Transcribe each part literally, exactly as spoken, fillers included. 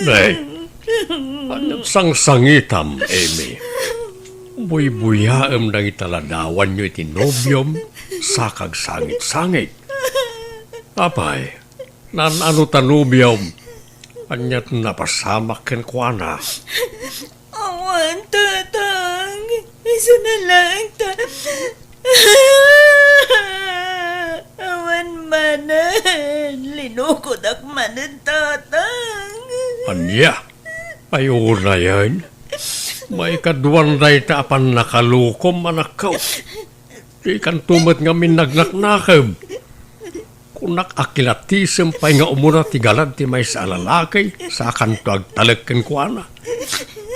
Nay, ania ti sangsangitam, Amy? Buybuyaem dagiti ladawanyo iti nobiom, sa kagsangit-sangit. Apay, naan-ano ta nobiom? Ania ti napasamak kenkuana? Awan, Tatang. Isuna laeng ta. Awan manen. Linukodak manen, Tatang. Ania? Ay, unayen. Maikaduan dayta a pannakalukom, anakko. Dikanto met ngamin nagnaknakeb. Kunak a kilatisem pay nga umuna ti galad ti maysa a lalaki, sa kanto agtalek kenkuana.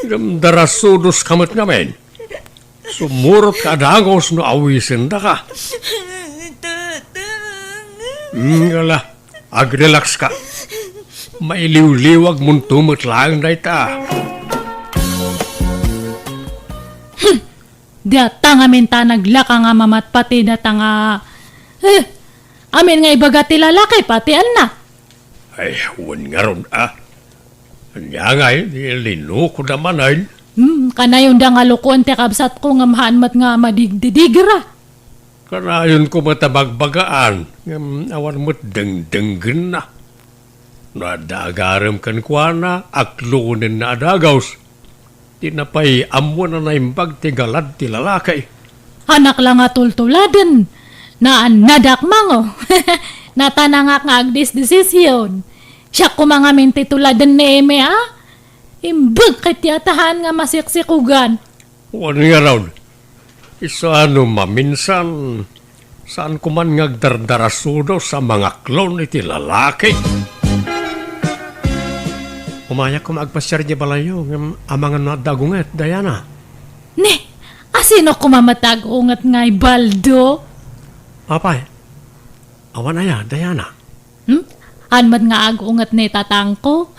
Ngem darasudoska met ngamin. Sumurotka a dagus no awisendaka. Tatang. Ngala, agrelaxka. Mailiwliwagmonto met laeng dayta. Data ngamin ta naglaka nga mamatpati data nga, eh, amin nga ibaga ti lalaki pati annak. Ay, wen ngarud, a. Ania ngay, di linukoda manen? Hmm, kanayonda nga lukoen ti kabsatko ngem haan met nga madigdidigra. Kanayonko met a bagbagaan, ngem awan met dengdenggenna. No adda agarem kenkuana, aklonenna a dagus. Dina pay ammoen a naimbag ti galad ti lalaki. Anak la nga tultuladen, naannadak mango. Natanangak nga agdisdesision. Siak koma ngamin ti tuladen ni Eme, a? Imbag ket ti atahan nga masiksikogan. Wen ngarud, isu a no maminsan, saan koman nga agdardarasudos a mangaklon iti lalaki. Umayak koma agpasiar idiay balayyo, ngem amangan no adda agunget, Diana. Ne, asino koma met agunget ngay, Baldo? Apay, awan aya, Diana? Hmm? Haan met nga agunget ni tatangko?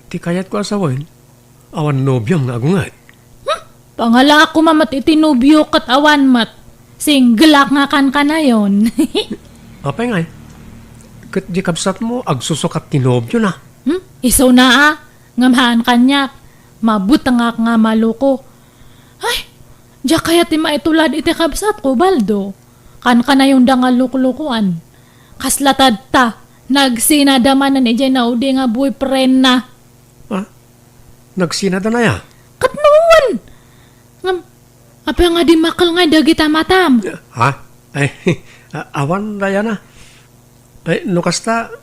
Ti kayatko a sawen, awan nobiom nga agunget. Hmm? Pangalaak koma met iti nobio ket awan met. Single ak nga kankanayon. Apay ngay? Ket di kabsatmo, agsusukat ti nobiona. Hmm? Isuna a, ngem haan kaniak. Mabutengak nga maluko. Ay, diak kayat ti maitulad iti kabsatko, Baldo. Kankanayonda nga luklukoan. Kasla tatta, nagsinada manen idiay naudi nga boyfriendna. Ha? Nagsinada na ya? Ket no wen! Ngem, apay nga dimmakkel ngay dagita matam? Ha? Ay, a-, awan, Diana. Ay, no kasta,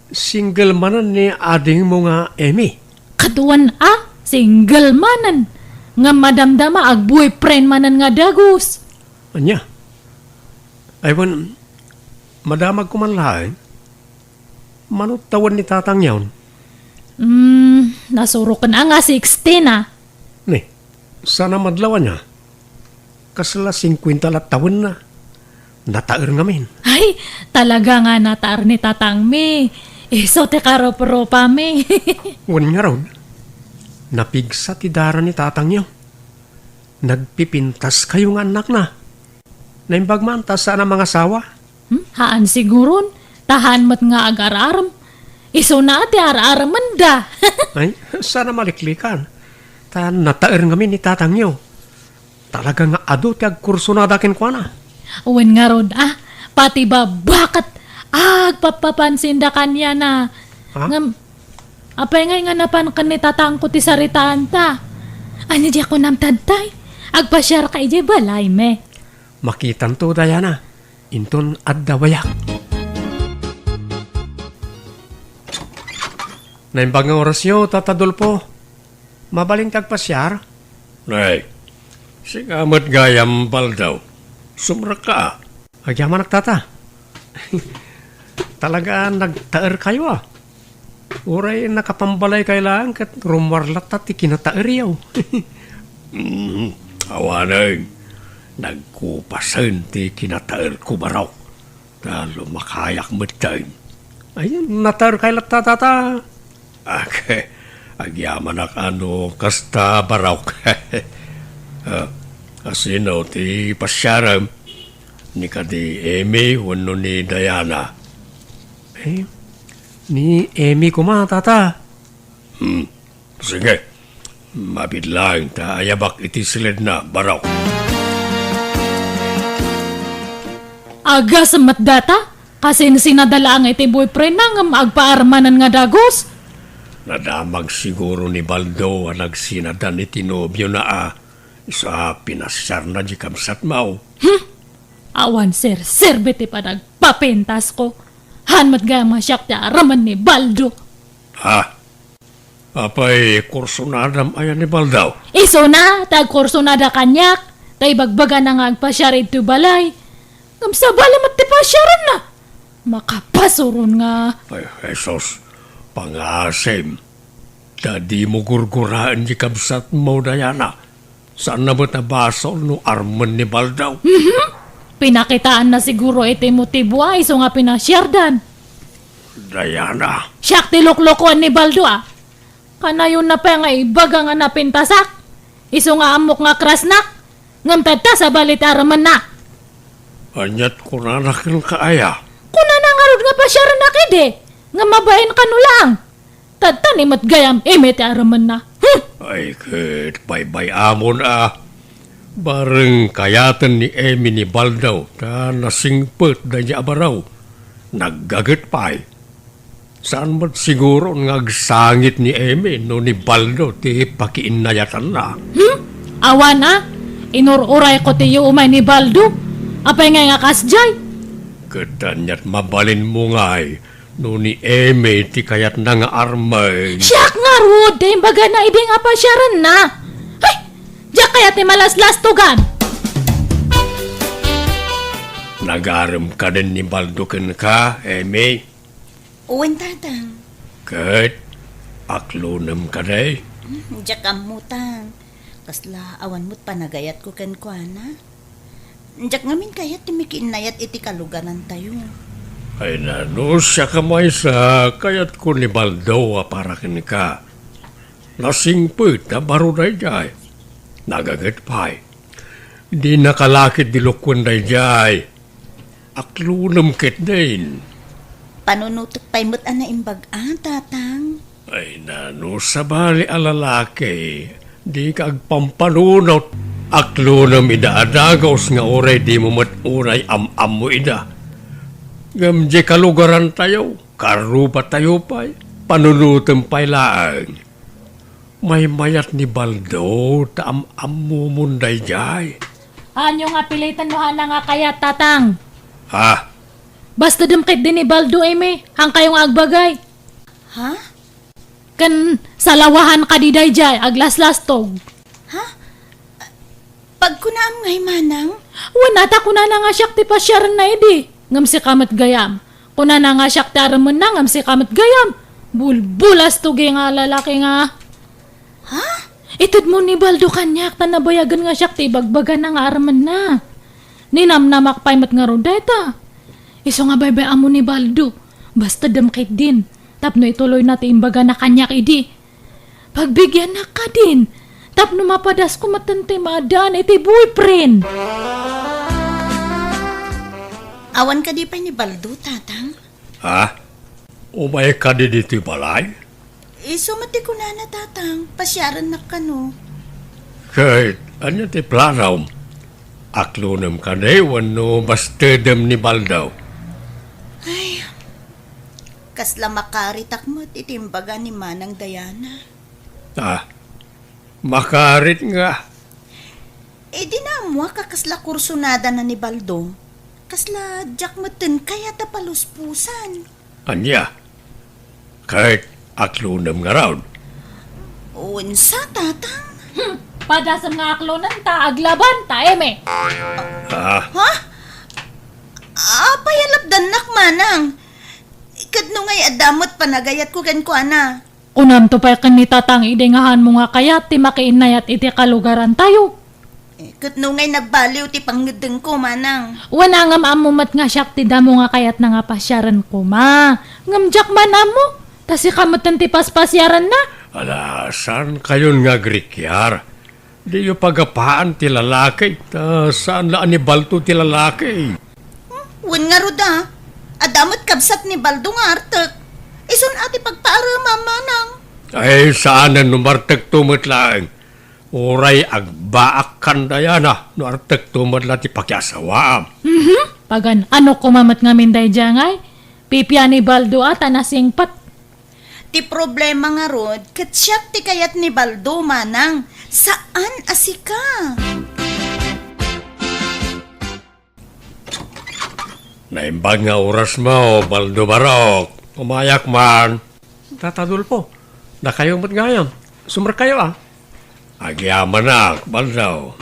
single manen ni adingmo nga Emi. Ket wen a, single manen. Ngem madamdama, ag-boyfriend manen nga dagus. Ania? Ay, wen, madamagko man laeng. Mano tawen ni tatangyon? Hmm, nasuroken a nga sixteen a. Ni, saan a madlaw ania? Kasla singkuenta la tawenna. Nataer ngamin. Ay, talaga nga nataer ni tatangmi. Isu ti karuprupami. Wen ngarud, napigsa ti dara ni tatangyo. Nagpipintaskayo nga annakna. Naimbag man ta saan a mangasawa. Hmm? Haan siguron, ta haan met nga agar-arem. Isuna ti ar-aremenda. Ay, saan a maliklikan. Ta nataer ngamin ni tatangyo. Talaga nga adu ti agkursunada kenkuana. Wen ngarud, a, pati babba ket agpappapansinda kaniana. Ha? Ngem, apay ngay nga napan ken ni tatangko ti saritaanta? Ania diak kunam, Tadtay? Agpasiarka idiay balaymi. Makitanto, Diana. Inton adda bayak. Naimbag nga orasyo, Tata Dolfo. Mabalin ti agpasiar? Nay, sika met gayam, Baldo. Sumrekka. Agyamanak, Tata. Talaga, nagtaerkayo, a. Uray nakapambalaykayo laeng ket rummuar latta ti kinataeryo. Mm, awanen, nagkupasen ti kinataerko, Barok. Ta lumakayak metten. Ay, nataerkayo latta, Tata. Ag-, agyamanak a no kasta, Barok. Ah, asino ti pasiarem? Ni kadi Emi wenno ni Diana? Eh, ni Emi koma, Tata. Hmm. Sige. Mabiit laeng ta ayabak iti siledna, Barok. Agasem met dayta? Kasinsinada laeng iti boyfriendna ngem agpaarmanen nga dagus? Nadamag siguro ni Baldo a nagsinadan iti nobiona a, isu a pinasiarna diay kabsatmo. Hmm? Awan serserbi ti panagpapintasko. Haan met gayam a siak ti aramid ni Baldo. Ha? Apay, kursunadam aya ni Baldo? Isuna, ta agkursunada kaniak, ta ibagbagana nga agpasiar iti balay. Ngem sabali met ti pasiarenna. Makapasuron nga. Ay, Jesus, pangasim. Ta dimo gurguraen ti kabsatmo, Diana. Saanna met a basol no armen ni Baldo. Mhm. Pinakitaanna siguro iti motibo a isu nga pinasiardan. Diana. Siak ti luklukoen ni Baldo a. Kanayonna pay nga ibaga nga napintasak. Isu nga ammok nga krasnak. Ngem tatta sabali ti aramidna. Aniat kunana kenka aya? Kunana ngarud nga pasiarennak idi. Ngem mabain kano laeng. Tatta ni met gayam, Emi ti aramidna. Hmm! Ay, ket baybay-amon a. Bareng kayaten ni Emi ni Baldo, ta nasingpet daydi a baro. Naggaget pay. Saan met siguro nga agsangit ni Emi no ni Baldo ti pakiinnayatanna? Hmm? Awan a? Inur-urayko ti umay ni Baldo. Apay ngay nga kasdiay? Ket aniat mabalinmo ngay no ni Emi ti kayatna nga armen? Siak ngarud ti imbagana idi nga pasiarenna. Ay! Diak kayat ti malaslastogan. Nagarem kadin ni Baldo kenka, Emi? Wen, Tatang. Ket aklonem kadi? Hmm, diak ammo, Tang. Kasla awan met panagayatko kenkuana. Diak ngamin kayat ti makiinnayat iti kalugarantayo. Ay, nano, siak a maysa, kayatko ni Baldo a para kenka. Nasingpet a baro daydiay. Nagaget pay. Dina kalakit di lukuen daydiay. Aklonem ketdin. Panunotek pay met a naimbag-a, Tatang. Ay, nano, sabali a lalaki, dika agpampanunot. Aklonem ida a dagus nga uray dimo met unay am-ammo ida. Ngem di kalugarantayo, karrubatayo pay, panunotem pay laeng. Maymayat ni Baldo ta am-ammomon daydiay. Haanyo nga piliten no haanna nga kayat, Tatang. Ha? Basta dem ketdi ni Baldo, Emi. Haankayo nga agbagay. Ha? Ken salawahan kadi daydiay, aglaslastog. Ha? Pagkunaam ngay, Manang? Wen a, ta kunana nga siak ti pasiarenna idi. Ngem sika met gayam. Kunana nga siak ti aramidna, ngem sika met gayam. Bulbulas to gayam nga lalaki nga. Ha? Itedmo ni Baldo kaniak ta nabayagen nga siak ti ibagbagana nga aramidna. Ninamnamak pay met ngarud dayta. Isu nga baybay-ammo ni Baldo. Basta dem ketdin. Tapno ituloyna ti imbagana kaniak idi. Pagbigiannak kadin, tapno mapadasko metten ti maaddaan iti boyfriend. Awan kadi pay ni Baldo, Tatang? Ha? Umay kadi ditoy balay? Isu met ti kunana, Tatang, pasiarennak kano. Ket ania ti planom? Aklonem kadi wenno bastedem ni Baldo? Ay, kasla makaritak met iti imbaga ni Manang Diana. Ah, makarit nga. Eh, di naammoak a kasla kursunadana ni Baldo. Kasla diak metten kayat a paluspusan. Ania? Ket aklonem ngarud? Wenno, Tatang? Hmm, padasem nga aklonen ta aglaban ta, Eme. Ah. Ha? Apay a lapdannak, Manang? Ket no ngay adda met panagayatko kenkuana? Kunamto pay ken ni Tatang idi nga haanmo nga kayat ti makiinnayat iti kalugarantayo. Eh, ket no ngay nagbaliw ti pangngeddengko, Manang? Wen a ngem ammo met nga siak ti damo nga kayatna nga pasiaren koma. Ngem diak man ammo, ta sika metten ti paspasiarenna. Ala, saankayon nga agrikiar? Diyo pagapaan ti lalaki, ta saan la a ni Baldo ti lalaki. Hmm, wen ngarud a, adda met kabsat ni Baldo nga artek. Isun a ti pagpaaremam, Manang. Ay, saanen no martekto met laeng. Uray agbaakkan, Diana, no artekto met la ti pakiasawaam. Mhm. Pagan-ano koma met ngamin daydiay ngay? Pipian ni Baldo a ta nasingpet. Ti problema ngarud, ket siak ti kayat ni Baldo, manang, saan a sika. Naimbag nga orasmo, Baldo Barok. Umayak man. Tata Adolfo, dakayo met gayam. Sumrekkayo a. Agyamanak, Baldo.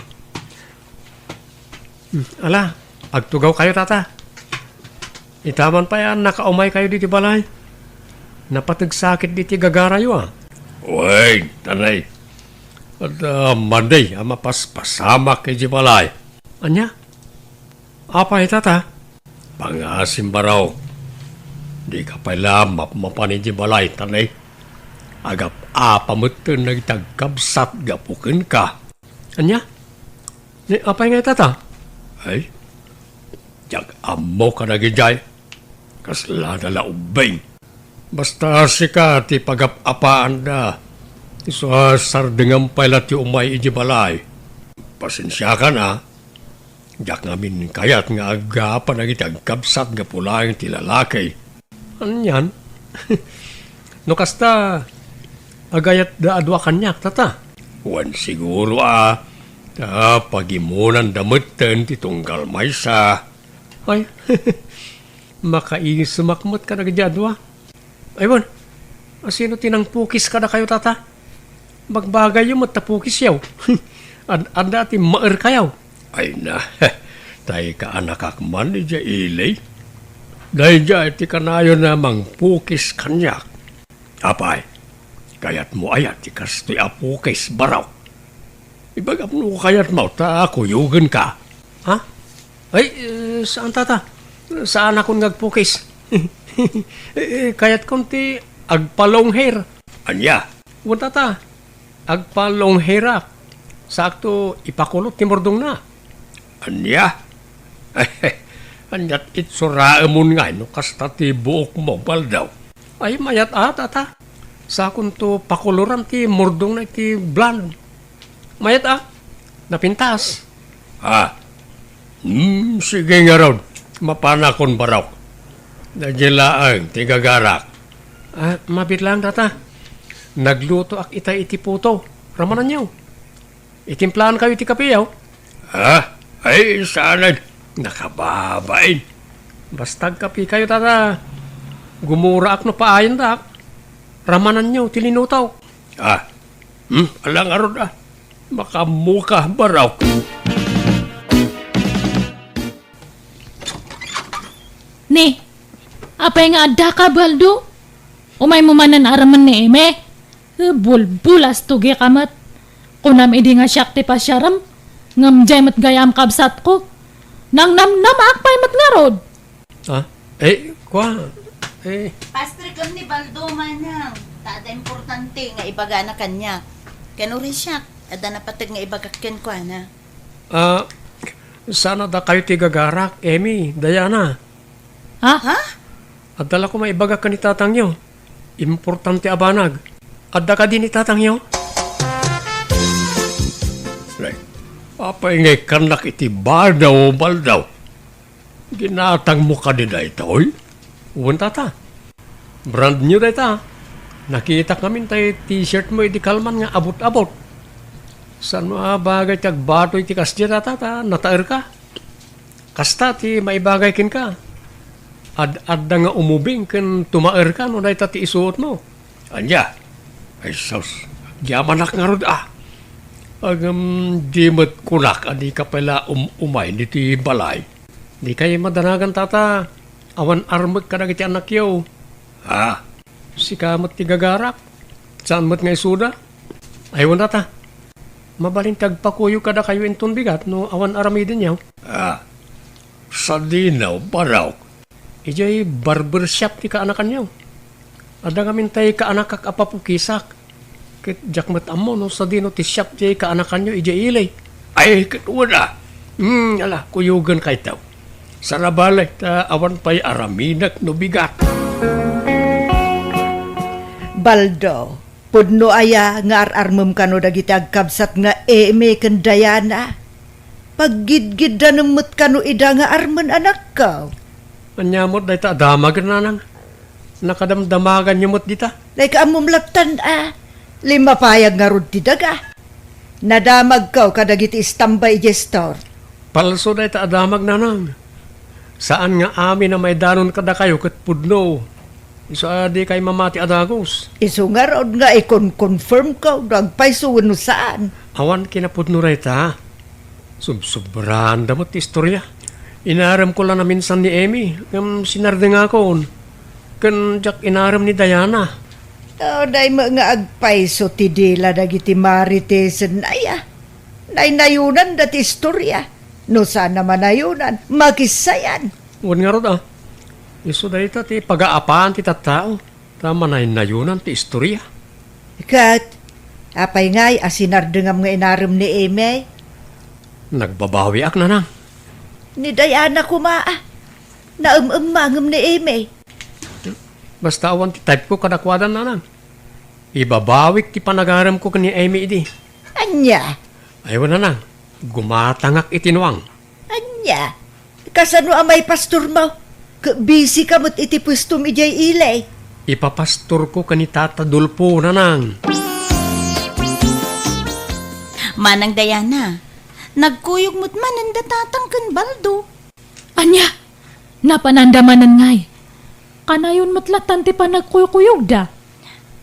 Hmm, ala, agtugawkayo, Tata. Ita man pay a nakaumaykayo ditoy balay. Napateg sakit ditoy gagarayo a. Wen, tanay. Adda madi a mapaspasamak idiay balay. Ania? Apay, Tata? Pangasim, Barok. Dika pay la mapmapan idiay balay, tanay. Agap-apa metten dagiti agkabsat gapu kenka. Ania? Ni apay ngay, Tata? Ay, diak ammo kadagidiay. Kaslada la ubbing. Basta sika ti pagap-apaanda. Isu a sardengam pay la ti umay idiay balay. Pasensiakan a. Diak ngamin kayat nga agapa dagiti agkabsat gapu laeng ti lalaki. Anian? No kasta, agayatda a dua kaniak, Tata? Wen, siguro a, ta pagimonanda metten ti tunggal maysa. Ay, makaisemak met kadagidi a dua. Ay, wen, a sino ti nangpukis kadakayo, Tata? Bagbagayyo met ta pukisyo. Ad-, adda ti maerkayo. Ay na, tay kaanakak man idiay ili. Daydiay ti kanayon a mangpukis kaniak. Apay, kayatmo aya ti kastoy a pukis, Barok? Ibagam no kayatmo ta kuyogenka. Ha? Ay, eh, saan, Tata? Saanakon nga agpukis. Eh, eh, kayatkon ti agpa-long hair. Ania? Wen, Tata, agpa-long hairak. Saakto ipakulot ti murdongna. Ania? Aniat itsuraemon ngay no kasta ti buokmo, Baldo? Ay, mayat a, Tata. Sakonto pakuloran ti murdongna iti blonde. Mayat a, napintas. Ah. Hmm, sige ngarud. Mapanakon, Barok. Daydiay laeng ti gagarak. Ah, mabiit laeng, Tata. Naglutoak ita iti puto. Ramananyo. Itimplaan kayo iti kapeyo? Ah, ay, saanen. Nakababain. Basta agkape kayo, Tata. Gumuraak no paayandak. Ramananyo ti linutok. Ah, hmm, ala ngarud a. Makaammoka, Barok. Ni, apay nga addaka, Baldo? Umaymo manen a remen ni Eme? Bulbulas tugika met. Kunam idi nga siak ti pasiarem, ngem diay met gayam kabsatko. Nangnamnamaak pay met ngarud. Ah, eh, kua, eh. Pastrekam ni Baldo, manang. Ta adda importante nga ibagana kaniak. Ken uray siak, adda napateg nga ibagak kenkuana. Ah, saan a dakayo ti gagarak, Emi, Diana? Ha? Ha? Adda la koma ibagak ken ni tatangyo. Importante a banag. Adda kadi ni tatangyo? Nay, apay nga ikkannak iti badaw, Baldo? Ginatangmo kadi daytoy? Wen, Tata. Brand new dayta. Nakitak ngamin tay t-shirt mo idi kalman nga abot-abot. Saan mo a bagay ti agbatoy ti kasdiay, Tata, ta nataerka? Kasta ti maibagay kenka. Ad-adda nga umubing ken tumaerka no dayta ti isuotmo. Ania? Ay sus, agyamanak ngarud a. Ngem di met kunak a dika pay la um-umay ditoy balay. Dikay madanagan, Tata. Awan armek kadagiti annakyo. Ha? Sika met ti gagarak. Saan met nga isuda? Ay wen, Tata. Mabalin ti agpakuyo kadakayo inton bigat no awan aramidenyo. Ah, sadino, Barok? Idiay barber shop ti kaanakanyo. Adda ngamin tay kaanakak a papukisak. Ket diak met ammo no sadino ti shop ti kaanakanyo idiay ili. Ay, ket wen a. Hmm, ala, kuyogen kayto. Sarabalek ta awan pay aramidek no bigat. Baldo, Pudno aya nga ar-armem kano dagiti agkabsat nga Amy ken Diana? Paggidgiddanem met kano ida nga armen, anakko. Ania met dayta a damagen, nanang? Nakadamdamaganyo met dita? Dayta ammom lattan a. Limmapayag ngarud ti daga. Nadamagko kadagiti istambay idiay store. Palso dayta a damag, nanang. Saan nga amin a maidanon kadakayo ket pudno. Isu a dikay mamati a dagus. Isu ngarud nga ikon-confirmko no agpayso wenno saan. Awan kinapudno dayta. Subsobranda met ti istoria. Inaremko la naminsan ni Amy, ngem sinardengakon. Ken diak inarem ni Diana. Adda met nga agpayso ti dila dagiti Maritesenna aya. Naynayonanda ti istoria. No saan a manayonan, makissayan. Wen ngarud a, isu dayta ti pagaapaan ti tattao, ta manaynayunan ti istoria. Ket, apay ngay a sinardengam nga inarem ni Amy? Nagbabawiak, nanang. Ni Diana koma a, naem-emmangem ni Amy. Basta awan ti type ko kadakuada, nanang. Ibabawik ti panagaremko ken ni Amy idi. Ania? Ay, wen, nanang. Gumatangak iti nuang. Ania? Kasano a maipastormo? Ket busy ka met iti puestom idiay ili. Ipapastorko ken ni Tata Dolfo, nanang. Manang Diana, nagkuyog met manen da Tatang ken Baldo. Ania? Napananda manen ngay? Kanayon met lattan ti panagkuykuyogda.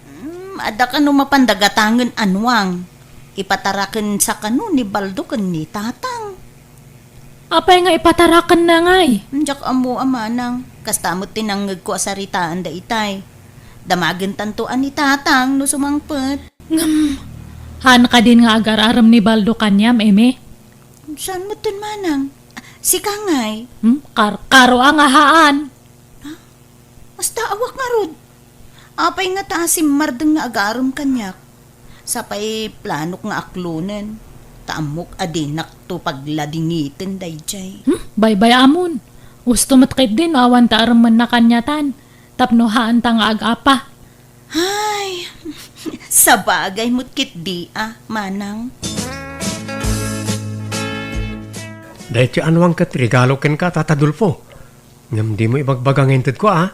Hmm, adda kano mapanda gatangen a nuang? Ipatarakensa kano ni Baldo ken ni Tatang. Apay nga ipatarakenna ngay? Diak ammo a manang. Kasta met ti nangngegko a saritaan daytay. Damagentanto a ni Tatang no sumangpet. Ngem, haan kadin nga agar-arem ni Baldo kaniam, Amy? Saan metten, manang? Sika ngay? Hmm? Karkaro a nga haan. Basta awak ngarud. Apay ngata a simmardeng nga agarem kaniak? Sapay planok nga aklonen, ta ammok a dinakto pagladingiten daydiay. Hmm? Baybay-amon. Usto met ketdi no awan ta aremenna kaniatan, tapno haanta nga ag-apa. Ay, sabagay met ketdi a, manang. Daytoy a nuang ket regalo kenka, Tata Dolfo. Ngem dimo ibagbaga nga intedko, a?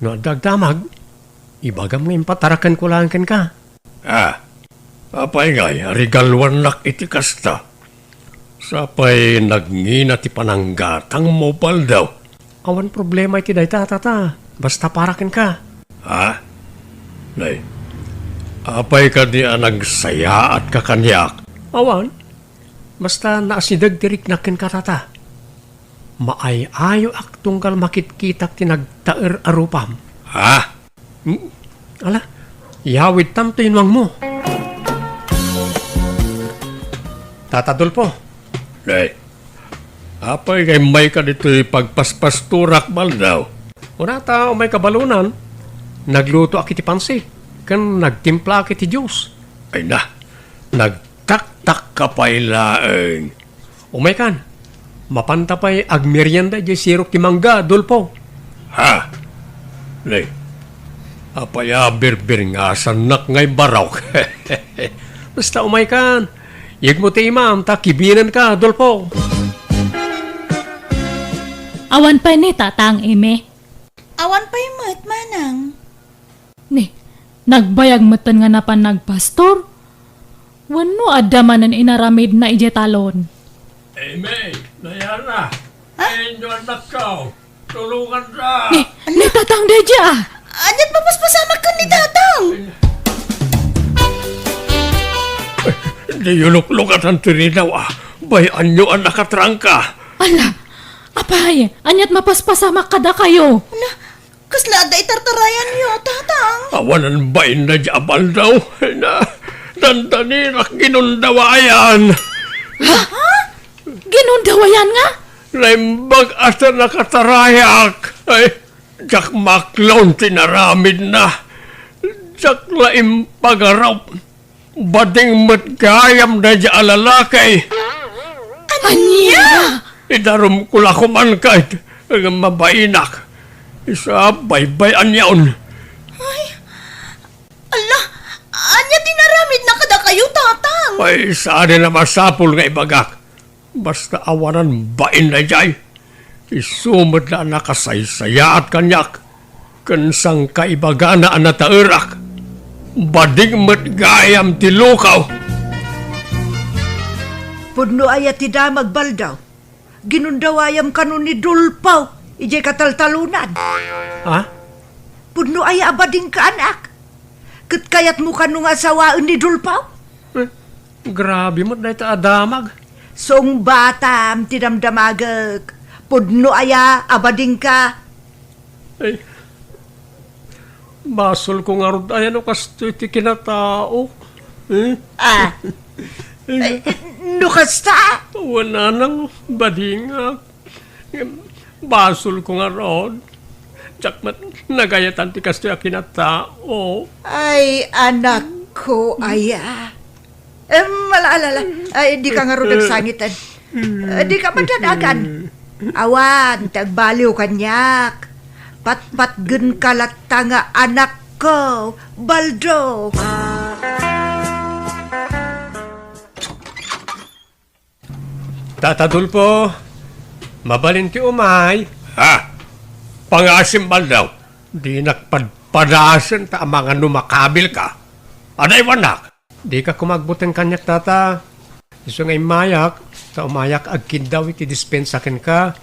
No adda agdamag, ibagam nga impatarakenko laeng kenka. A, apay ngay a regaluannak iti kasta? Sapay nagngina ti pananggatangmo, Baldo. Awan problema iti dayta, Tata. Basta para kenka. Ha? Nay, apay kadi a nagsayaatka kaniak? Awan. Basta naasideg ti riknak kenka, Tata. Maay-ayoak tunggal makitkitak ti nagtaer a rupam. Ha? Hmm? Ala, yawidtam toy nuangmo. Tata Dolfo. Nay, apay nga immayka ditoy pagpaspastorak, Baldo? Kunata, umayka balonan. Naglutoak iti pansit, ken nagtimplaak iti juice. Ay na, nagtaktakka pay laeng. Umaykan, mapanta pay agmerienda idiay sirok ti mangga, Dolfo. Ha? Nay, apay a birbirngasannak ngay barok? Basta umaykan, yegmo ti imam ta kibinenka, Dolfo. Awan pay ni Tatang Eme? Awan pay met, manang. Ni, nagbayag metten nga napan nagpastor? Wenno adda manen inaramidna idiay talon? Eme, Diana, ha? Inyo annakko, tulonganta. Ni, ni Tatang daydiay, a. Aniat mapaspasamak ken ni Tatang? Diyo luklukatan ti ridaw, a. Bay-anyo a nakatrangka. Ala, apay, aniat mapaspasamak kadakayo? Ala, kasla adda itartarayanyo, Tatang? Awanan bain daydiay a Baldo. Na, dandanirak ginundawayan. Ha? Ginundawayan nga? Naimbag a ta nakatarayak. Ay, diak maklon ti naramidna. Diak la impagarup. Bading met gayam daydiay a lalaki. Ania? Idarumko la koman ket ngem mabainak. Isu a baybay-anyon. Ay, ala, Ay, saan a masapul nga ibagak. Basta awanan bain daydiay. Isu met la a nakasaysayaat kaniak ken sangkaibagana a nataerak. Bading met gayam ti lukaw. Pudno aya ti damag, Baldaw? Ginundawayam kano ni Dulpaw idiay kataltalonan. Ha? Pudno aya a badingka, anak? Ket kayatmo kano nga asawaen ni Dulpaw? Eh, grabe met dayta a damag. Sungbatam ti damdamagek. Pudno aya a badingka? Ay, basolko ngarud aya no kastoy ti kinatao. Eh? Ah. Ay, no kasta? Wen, nanang, badingak. Basolko ngarud. Diak met nagayatan ti kastoy a kinatao. Ay, anakko aya. Em, ala, ala, ala. Ay, dika ngarud agsangiten. Eh, dika madanagan. Awan ti agbaliw kaniak. Patpatgenka latta nga anakko, Baldo. Tata Dulpo, mabalin ti umay. Ha? Pangaasim, Baldo. Dinak padpadasen ta amangan no makabilka. Adaywanak. Dika koma agbuteng kaniak, tata. Isu nga immayak, ta umayak agkiddaw iti dispensa kenka,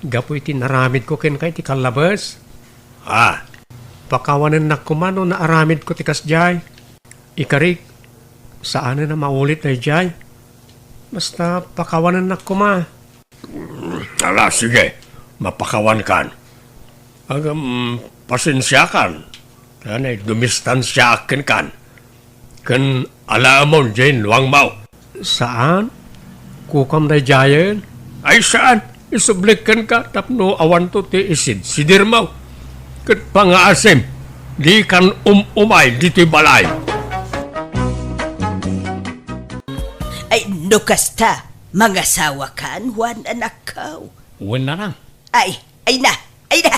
gapu iti naramidko kenka iti kallabes. Ah. Pakawanennak koma no naaramidko ti kasdiay. Ikarik, saanen a maulit daydiay. Basta pakawanennak koma. Ala, sige, mapakawankan. Agam, pasensiakan. Kanay dumistansiaak kenkan. Ken alaamon jay nuangmo. Saan? Kukam daydiayen? Ay, saan? Isublik kenka tapno awanto ti isidsidirmo. Ket pangaasim, dikan um-umay ditoy balay. Ay, no kasta, mangasawakan, Juan, anakko. Wen, nanang. Ay, ay na, ay na.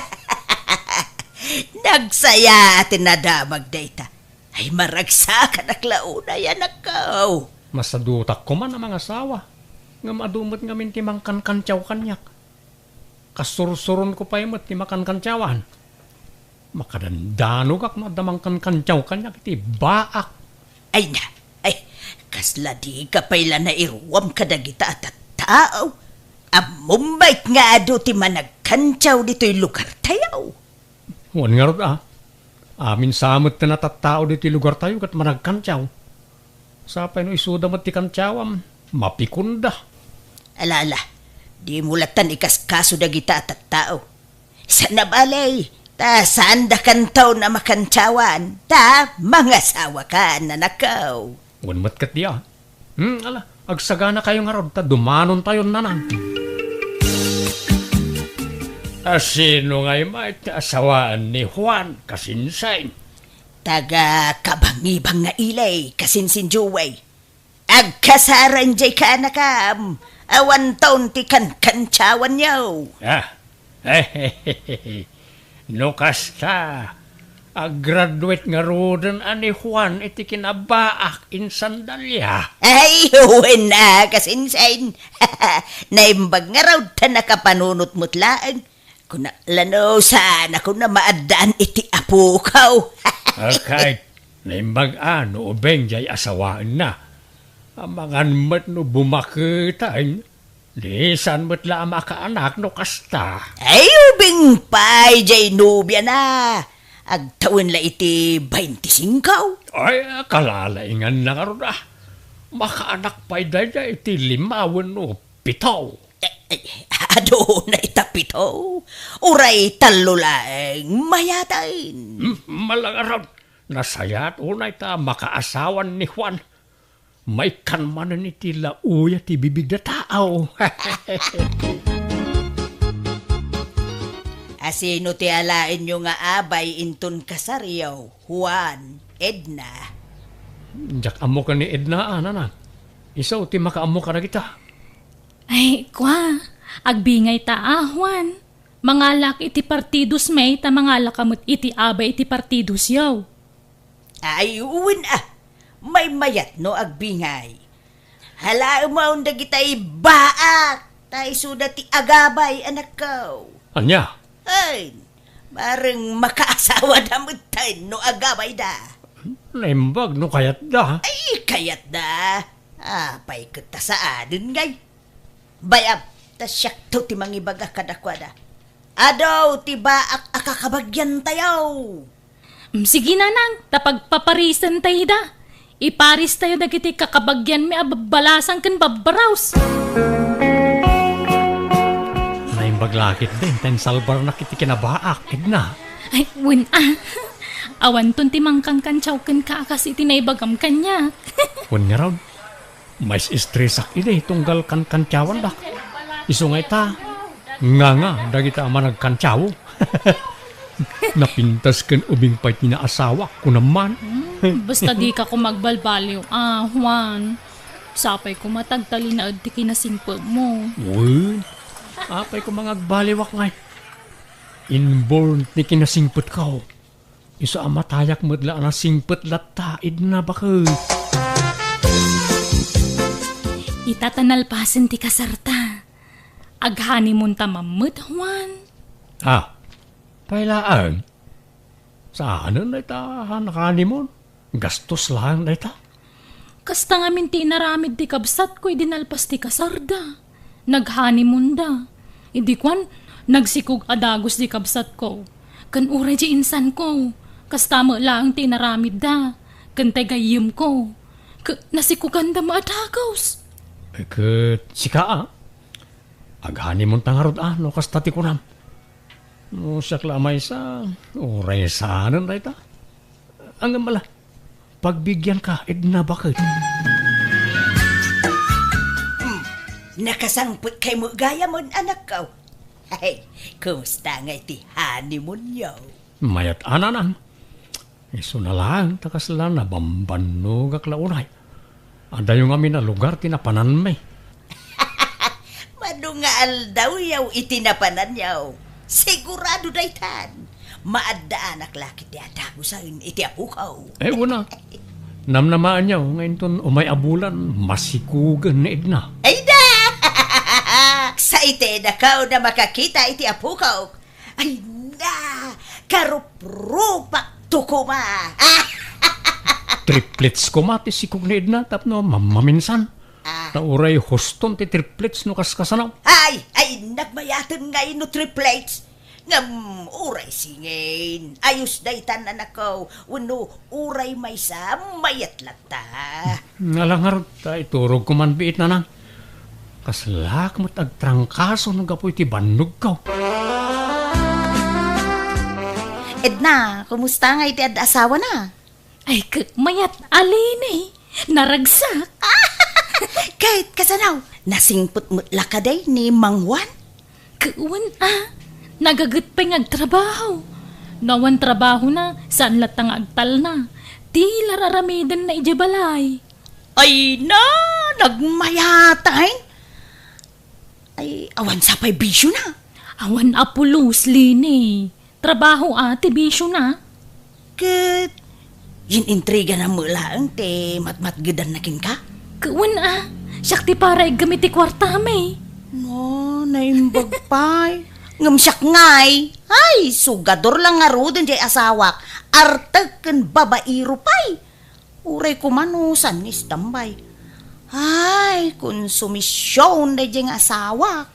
Nagsaya ti nadamag dayta. Ay, maragsakanak la unay, anakko. Masadutak koma a mangasawa. Ngem adu met ngamin ti mangkankantiaw kaniak. Kasursuronko pay met ti makankantiawan. Makadandanogak no adda mangkankantiaw kaniak iti baak. Ay na, ay, kasla dika pay la nairuam kadagita a tattao. Ammom met nga adu ti managkantiaw ditoy lugartayo. Wen ngarud a, amin sa met ti natattao ditoy lugartayo ket managkantiaw. Sapay no isuda met ti kantiawam, mapikonda. Ala, ala, dimo lattan ikaskaso dagita a tattao. Saan a bale, ta saan dakantaon a makantiawan, ta mangasawakan, anakko. Wen met ket dia. Hmm, ala, agsaganakayo ngarud ta dumanontayon, nanang. A, sino ngay met ti asawaen ni Juan, kasinsin? Taga Kabangibang nga Ilay, kasinsin Joey. Agkasaran jay kaanakam, awanton ti kankantiawanyo. Ah, no kasta, aggraduate ngaruden a ni Juan iti kinabaak insan Dalia. Ay, wen a, kasinsin. Naimbag ngarud ta nakapanunot met laeng. Kuna, lano, saan a kuna maaddaan iti apoko. Akay, naimbag a no ubing jay asawaenna. Amangan met no bumaketen. Di saan met la a makaanak no kasta. Ay, ubing pay jay nobiana. Agtawen la iti baintisingko. Ay, kalalainganna ngarud a. Makaanak pay daydiay iti lima wenno pito. Eh, eh, aduna ita pito. Uray tallo laeng mayaten. Hmm, malangaron. Nasayaat unay ta makaasawan ni Juan. Maikkan manen iti lauya ti bibigda tao. A, sino ti alaenyo nga abay inton kasaryo, Juan, Edna? Diak ammo ken ni Edna, a, nanang. Isu ti makaammo kadagita. Ay, kua, agbingayta a, Juan. Mangalak iti partidosmi ta mangalaka met iti abay iti partidosyo. Ay, wen a, maymayat no agbingay. Alaemon dagitay baak, ta isuda ti agabay, anakko. Ania? Ay, bareng makaasawada metten no agabayda. Naimbag no kayatda. Ay, kayatda. Apay ket ta saanen ngay? Bayam, ta siakto ti mangibaga kadakuada. Adu ti baak a kakabagiantayo. Mm, sige, nanang, ta pagpaparisen tayo da. Iparis tayo dagiti kakabagianmi a babbalasang ken babbaraos. Naimbag la ketdi ta insalbarnak iti kinabaak, Edna. Ay, wen a. Awanton ti mangkankantiaw kenka a kas iti naibagam kaniak. Wen ngarud, mais-estresak idi tunggal kankantiawandak. Isu nga ita, nganga dagita a managkantiaw. Napintas ken ubing pay ti naasawak, kunam man. Hmm, basta dika koma agbalbaliw, a, Juan. Sapay koma ta agtalinaed ti kinasingpetmo. Wen, apay koma nga agbaliwak ngay? Inborn ti kinasingpetko. Isu a matayak met la a nasingpet latta, Edna, baket. Ita ta nalpasen ti kasarta. Aghanimunta man met, Juan. Ah, pay laeng? Saanen dayta a naghanimon? Gastos laeng dayta? Kasta ngamin ti inaramid ti kabsatko idi nalpas ti kasarda. Naghanimonda. Idi kuan, nagsikog a dagus ti kabsatko. Ken uray ti insanko, kasta met laeng ti inaramidda. Ken ti gayyemko, ke-, nasikoganda met a dagus. Eh, ket sika, a? Aghanimonta ngarud a no kasta ti kunam. No siak la a maysa, uray saanen dayta. Ngem ala, pagbigianka, Edna, baket. Hmm, nakasangpetkay met gayam, anakko. Hey, kumusta ngay ti honeymoonyo? Mayat a, nanang. Isuna laeng ta kasla nabambannogak la unay. Adayo ngamin a lugar ti napananmi. Mano nga aldawyo iti napananyo. Sigurado daytan. Maaddaanak la ketdi a dagusen iti apoko. Eh, wen a. Namnamaenyo nga inton umay a bulan, masikogen ni Edna. Ay da! Excited ako na makakita iti apokok. Ay na! Karuprupak to koma! Triplets koma ti sikog ni Edna tapno mam-, maminsan. Ah. Ta uray huston ti triplets no kaskasano. Ay! Ay, nagmayaten nga no triplets. Ngem uray singin, ayos daytan, anakko, wenno uray maysa, mayat latta. Ala ngarud, ta iturogko man biit, nanang. Kaslak met agtrangkaso no gapu iti bannogko. Edna, kumusta nga iti ad-asawana? Ay, ke-, mayat a Leni, naragsak. Ket kasano, nasingpet met la kadi ni Mang Juan? Ke-, wen a, nagaget pay nga agtrabaho. No awan trabahona, saan latta nga agtalna. Ti la raramidenna idiay balay. Ay na, nagmayat a. Ay, awan sa pay bisiona. Awan a pulos, Leni. Trabaho a ti bisiona. Ket, yen-intrigana met laeng ti matmatgedanna kenka? Ket wen a, siak ti para iggem iti kuartami. No, naimbag pay. Ngem siak ngay, ay, sugador la ngaruden diay asawak, artek ken babaero pay. Uray koma no saan nga istambay. Ay, konsumision daydiay nga asawak.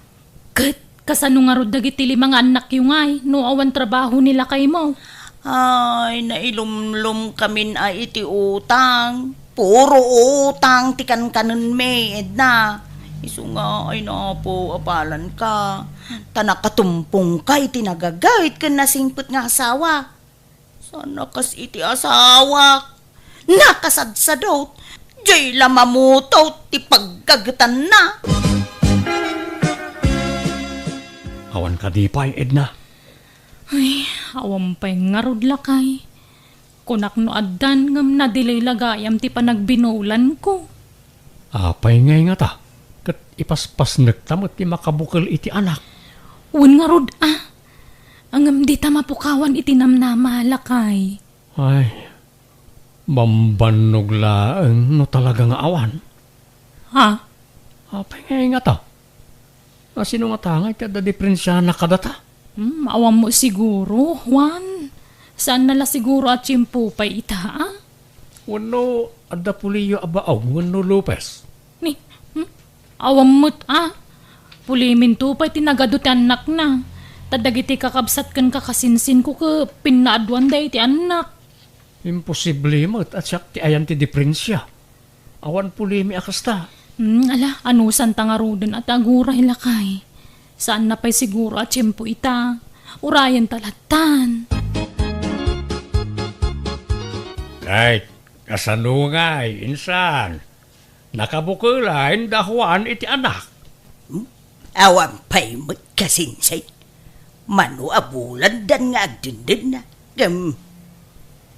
Ket kasano ngarud dagiti lima nga annakyo ngay no awan trabaho ni lakaymo? Ay, nailumlomkamin a iti utang. Puro utang ti kankanenmi, Edna. Isu nga, ay, napo, apalanka. Ta nakatumpongka iti nagaget ken nasingpet nga asawa. Saan a kas iti asawak. Nakasadsadot. Diay la mamutot ti paggagetanna. Awan kadi pay, Edna? Ay, awan pay ngarud, lakay. Kunak no addan ngem nadelay la gayam ti panagbinulanko. Apay ngay ngata, ket ipaspasnekta met ti makabukel iti anak? Wen ngarud a, ngem dita mapukawan iti namnama, lakay. Ay, bambannog laeng no talaga nga awan. Ha? Apay nga ingata? A, sino ngata nga iti adda diprensiana kadata? Hmm, awan mo siguro, Juan. Saan na la siguro a tiempo pay ita, a? Wenno adda puliyo a baog wenno Lopez? Ni, hmm? Awan met, a? Puliminto pay ti nagadu ti annakna. Ta dagiti kakabsat ken kakasinsinko ket pinnaaduanda iti annak. Imposible met a siak ti ayan ti diprensia. Awan pulimi a kasta. Hmm, ala, anusanta ngaruden a ti aguray, lakay. Saan na pay siguro a tiempo ita. Urayenta lattan. Ay, kasano ngay, insan? Nakabukelaen da Juan iti anak. Hmm? Awan pay met kasinsin. Mano a bulandan nga agdindinna. Ngem,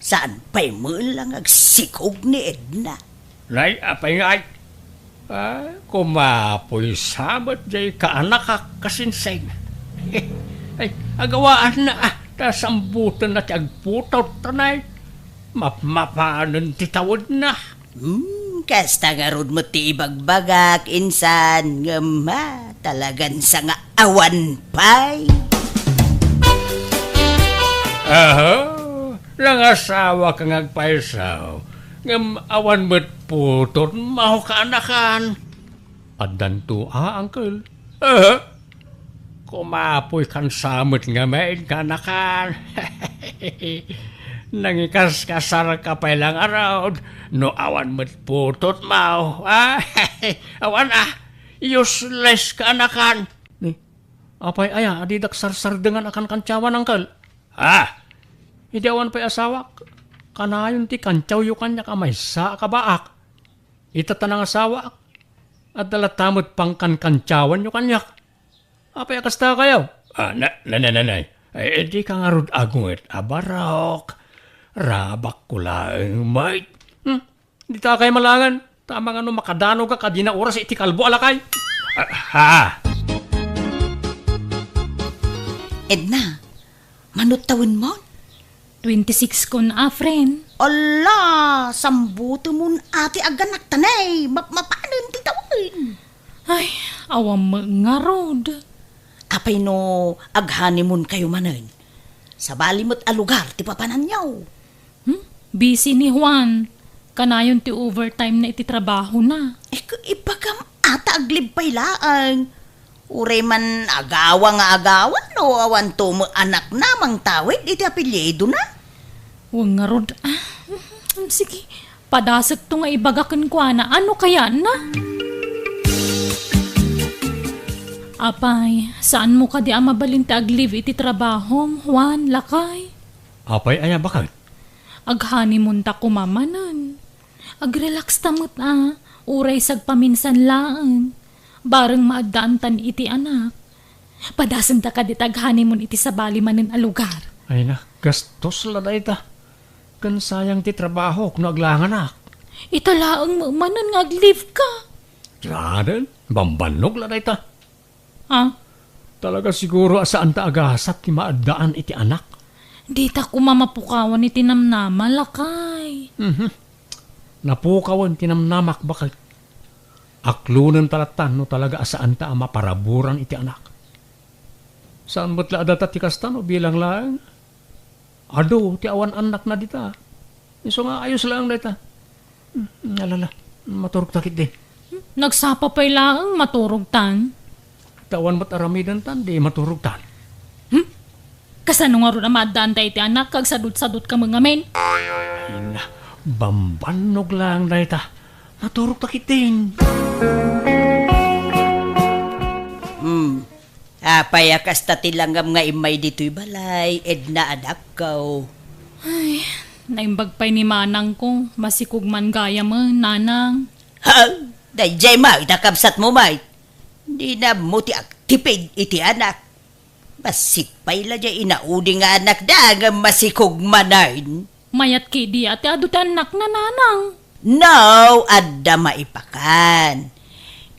saan pay met la nga agsikog ni Edna. Nay, apay ngay? Ah, kumapoy sa met jay kaanakak kasinsin. Ay, agawaanna, a, ta sambutenna ti agputot, tanay. Mapmapanen ti tawedna. Hmm, kasta ngarud met ti ibagbagak, insan, ngem, ha, talagan sa nga awan pay. Aha, nangasawa ka nga agpayso, ngem awan met putot maw kaanakan. Addanto a, uncle. Aha. Kumapoy kan sa met ngamin kaanakan. Nangikaskasar ka pay la ngarud, no awan met putot maw, a? Awan a, useless kaanakan. Ni, apay aya, a didak sarsardengan a kankantsawan, uncle? A? Idi awan pay asawak, kanayon ti kantsawyo kaniak a maysa a kabaak. Ita ta nangasawaak, adda latta met pangkankantsawanyo kaniak. Apay a kasta kayo? A, na, na, na, na, na. Ay, dika ngarud agunget a barok. Rabakko laeng met. Hmm? Dita kay malangen. Tama nga no makadanog a kadina oras iti kalbo a lakay. A, ha? Edna, mano tawenmon? Twenty-six kon a, friend. Ala, sambutemon a ti aganakta, nay. Mapmapanen ti tawen. Ay, awan met ngarud. Apay no ag-honeymoon kayo manen? Sabali met a lugar ti papananyo. Hmm? Busy ni Juan. Kanayon ti overtime na iti trabahona. Eh, ku-, ibagam a ta ag-leave pay laeng. Uray man agawa nga agawa no awanto met anakna mangtawid iti apelyidona. Wen ngarud, a. Sige, padasekto nga ibaga kenkuana. Ano kayatna? Apay, saanmo kadi a mabalin ti ag-leave iti trabahom, Juan, lakay? Apay aya, baket? Ag-honeymoon ta koma manen. Ag-relax ta met a, uray sagpaminsan laeng. Bareng maaddaantan iti anak. Padasenta kadi ta ag-honeymoon iti sabali manen a lugar. Ay na, gastos la dayta. Ken sayang ti trabahok no aglanganak. Ita laeng met manen nga ag-leave ka. Saanen, bambannog la dayta. A? Talaga siguro a saan ta agasat ti maaddaan iti anak. Dita koma mapukawan iti namnama, lakay. Mhm. Napukawen ti namnamak, baket. Aklonenta lattan no talaga a saan ta a maparaburan iti anak. Saan met la a data ti kasta no bilang laeng. Adu ti awan annakna dita. Isu nga ayos laeng dayta. Hmm, alala, maturog ta ketdi. Nagsapa pay laeng, maturog tan. Ta awan met aramiden tan, di maturog tan. Hmm? Kasano ngarud a maaddaan ta iti anak, kag sadut-sadut ka met ngamin? Ay na, bambannog laeng dayta. Maturog ta ketdin. Hmm. Apay a kasta ti langam nga immay ditoy balay, Edna, anakko? Ay, naimbag pay ni manangko, masikog man gayam, nanang. Ha? Daydiay met a kabsatmo met. Dina ammo ti agtipid iti anak. Bassit pay la diay inaudi nga anakda ngem masikog manen. Mayat ketdi a ti adu ti annakna, nanang. No, adda maipakan.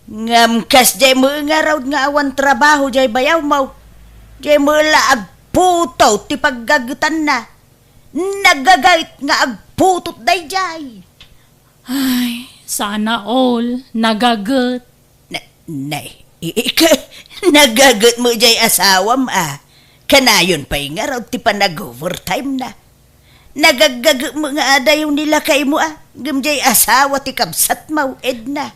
Ngem kasdiay met ngarud nga awan trabaho diay bayawmo. Diay met la agputot ti paggagetanna. Nagagayt nga agputot daydiay. Ay, Sana all, nagaget. Na, nay, i-, ika, nagaget met jay asawam, a. Kanayon pay ngarud ti panag-overtime na. Nagaggaget met nga adayo ni lakaymo, a. Ngem jay asawa ti kabsatmo, Edna.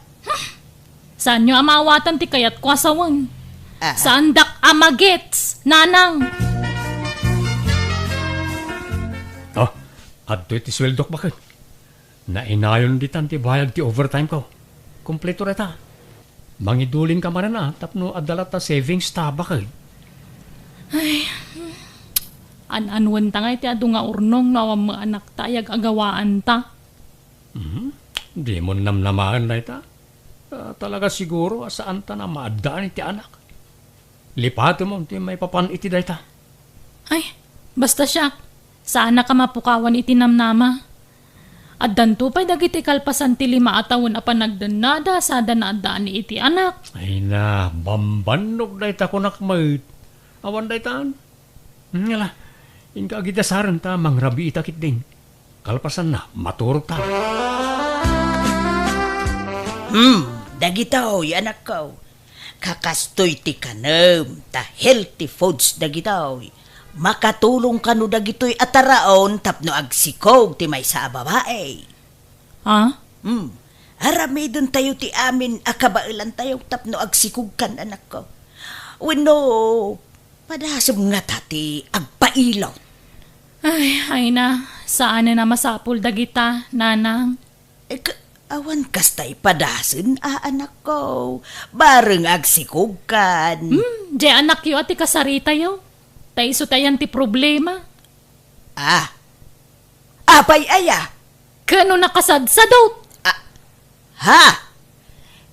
Saanyo a maawatan ti kayatko a sawen. Aha. Saandak a magets, nanang. Ah, adtoy ti sueldok, baket. Nainayon ditan ti bayad ti overtime ko. Kompleto dayta. Mangidulinka manen a tapno adda latta savings ta, baket. Ay, an-anuenta ngay ti adu nga urnong no awan met anakta ay ag-agawaanta. Mhm. Dimo namnamaen dayta. Ah, talaga siguro a saanta a maaddaan iti anak. Lipatem ti maipapan iti dayta. Ay, basta siak, saanak a mapukawan iti namnama. Addanto pay dagiti kalpasan ti lima a tawen a panagdennada sada naaddaan iti anak. Ay na, bambannog dayta kunak met. Awan daytan. Hmm, ala, inka agidasaren ta mangrabiita ketdin. Kalpasanna, maturogta. Hmm, dagitoy, anakko. Kakastoy ti kanem, ta healthy foods dagitoy. Makatulong kano dagitoy a taraon tapno agsikog ti maysa a babai. Ah? Hmm. Aramidentayo ti amin a kabaelantayo tapno agsikogkan, anakko. Wenno, padasem ngata ti agpailot? Ay, ay na, saanen a masapul dagita, nanang. Eh, ka-, awan kasta ipadasen a, anakko. Bareng agsikogkan. Hmm, di anakyo a ti kasaritayo. Ta isu tayan ti problema. Ah. Apay aya? Kano nakasadsadot? Ah. Ha?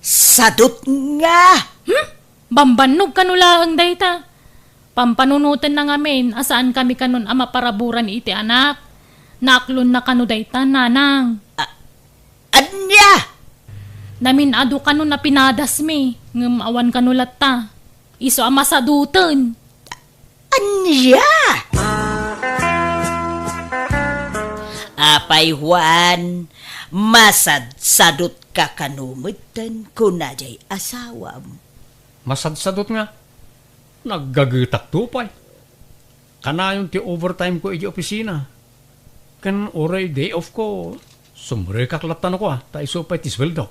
Sadot nga? Hmm? Bambannog kano laeng dayta. Pampanunoten na ngamin a saan kami kanon a maparaburan iti anak. Naaklon na kano dayta, nanang. Ah, ania? Namin-adu kano na pinadasmi, ngem awan kano latta. Isu a masadoten. Ania? Apay, Juan, masadsadot ka kano metten, kuna jay asawam. Masadsadot nga? Naggagetakto pay. Kanayon ti overtime ko iti opisina. Ken uray day off ko, sumrekak latta no kua, ta isu pay ti sueldo.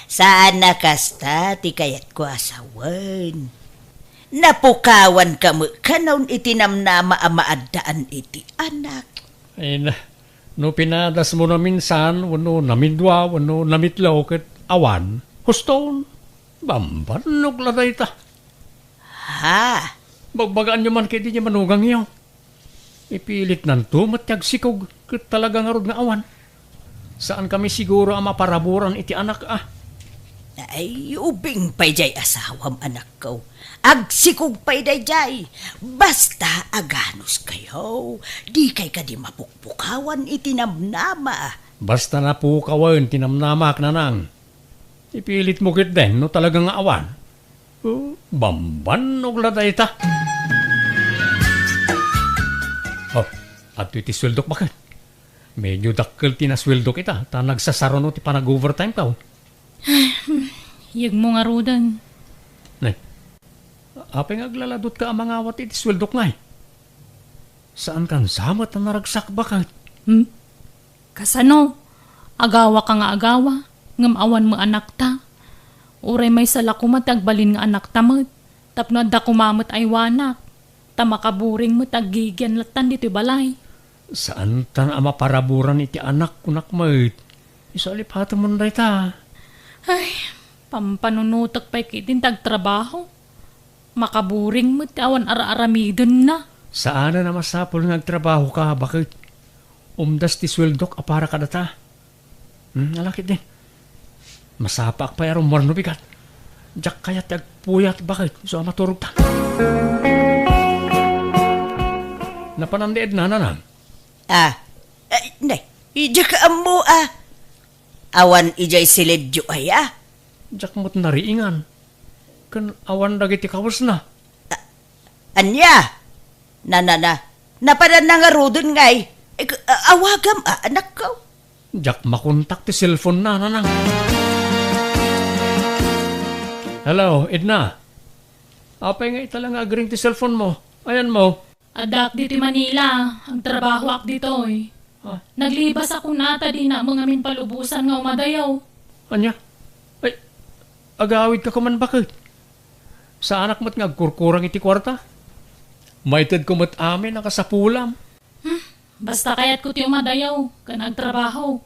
Saan a kasta ti kayatko a sawen. Napukawanka met kanon iti namnama a maaddaan iti anak. Ay na, no pinadasmo naminsan, wenno namidua, wenno namitlo, ket awan, huston, bambannog la dayta. Ha? Bagbagaanyo man ketdi ti manugangyo. Ipilitnanto met ti agsikog, ket talaga ngarud nga awan. Saan kami siguro a maparaburan iti anak, a. Ay, ubing pay jay asawam, anakko. Agsikog pay dayjay. Basta aganuskayo, dikay kadi mapukpukawan iti namnama. Basta napukawen ti namnamak, nanang. Ipilitmo ketdin no talaga nga awan. Oh, bambannog la dayta. Oh, adtoy ti sueldok, baket. Medyo dakkel ti nasueldok ita, ta nagsasaruno ti panag-overtime ko. Yegmo ngaruden. Nay, apay nga aglaladutka a mangawat iti sueldok ngay? Saankan sa met a naragsak, baket? Hmm? Kasano? Agawaka nga agawa, ngem awan met anakta. Uray maysa la koma ti agbalin nga anakta met, tapno adda koma met aywanak, ta makaburing met aggigian lattan ditoy balay. Saantan a maparaburan iti anak, kunak met. Isu a lipatemon dayta. Ay, pampanunotek pay ketdin ti agtrabaho. Makaburing met ti awan ar-aramidenna. Saanen a masapul nga agtrabahoka, baket. Umdas ti sueldok a para kadata. Hmm, ala ketdin. Masapaak pay a rummuar no bigat. Diak kayat ti agpuyat, baket. Isu a maturogta. Napanan ni Edna, nanang? Ah, ay, nay, diak ammo, a. Awan idiay silidyo aya? Diak met nariingan. Ken awan dagiti kawesna. A-, ania? Na, na, na, napadanna ngaruden ngay. Eh, k-, a-, awagam, a, anakko. Diak makontak ti cellphone na, Nanang. Hello, Edna. Apay nga ita la nga agring ti cellphone mo? Ayan mo? Addaak ditoy Manila, agtrabahoak ditoy. Ah. Naglibas ako na ta dinak met ngamin palubosan nga umadayo. Ania? Ay, agawid ka kuman baket? Saanak met nga agkurkurang iti kuarta? Maitedko met amin a kasapulam. Hmm, basta kayatko ti umadayo ken agtrabaho.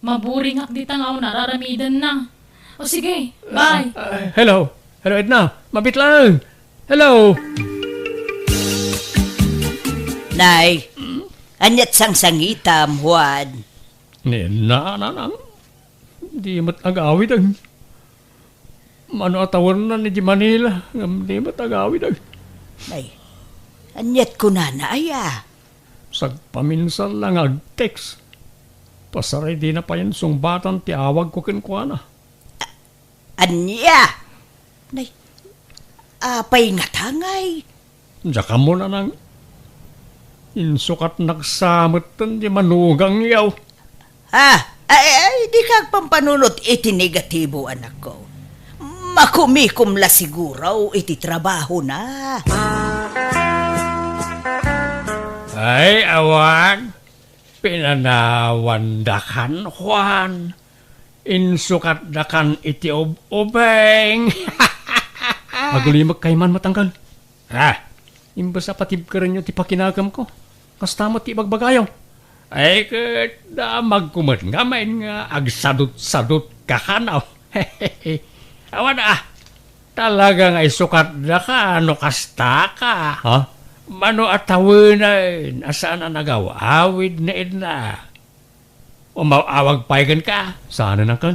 Maburingak dita nga awan ar-aramidenna. O sige, bye. Ah, ah, hello. Hello, Edna. Mabit lang. Hello. Nay, ania't sangsangitam, Juan? Ni Edna, Nanang. Di met agawid, ay. Mano a tawennan idiay Manila, ngem di met agawid, ay. Nay, ania't kunana, aya? Sagpaminsan la nga ag-text. Pasaray dina pay sungbatan ti awagko kenkuana. A-, ania? Nay, apay ngata ngay? Diak ammo, Nanang. Insukatnak sa metten ti manugangyo. Ah, ay, ay, dika agpampanunot iti negatibo, anakko. Makumikom la siguro iti trabahona. Ay, awan. Pinanawandakan, Juan. Insukatdakan iti ub-ubing. Agulimek kayman met, Angkel. Ha? Imbes a patibkerenyo ti pakinagamko, kasta met ti ibagbagayo. Ay, ket damagko met ngamin nga agsadutsadutka kano. Awan a, talaga nga isukatdaka no kastaka. Ha? Mano a tawenen a saan a nagaw-awid ni Edna? Umaw-awag pay kenka? Saanen, Angkel.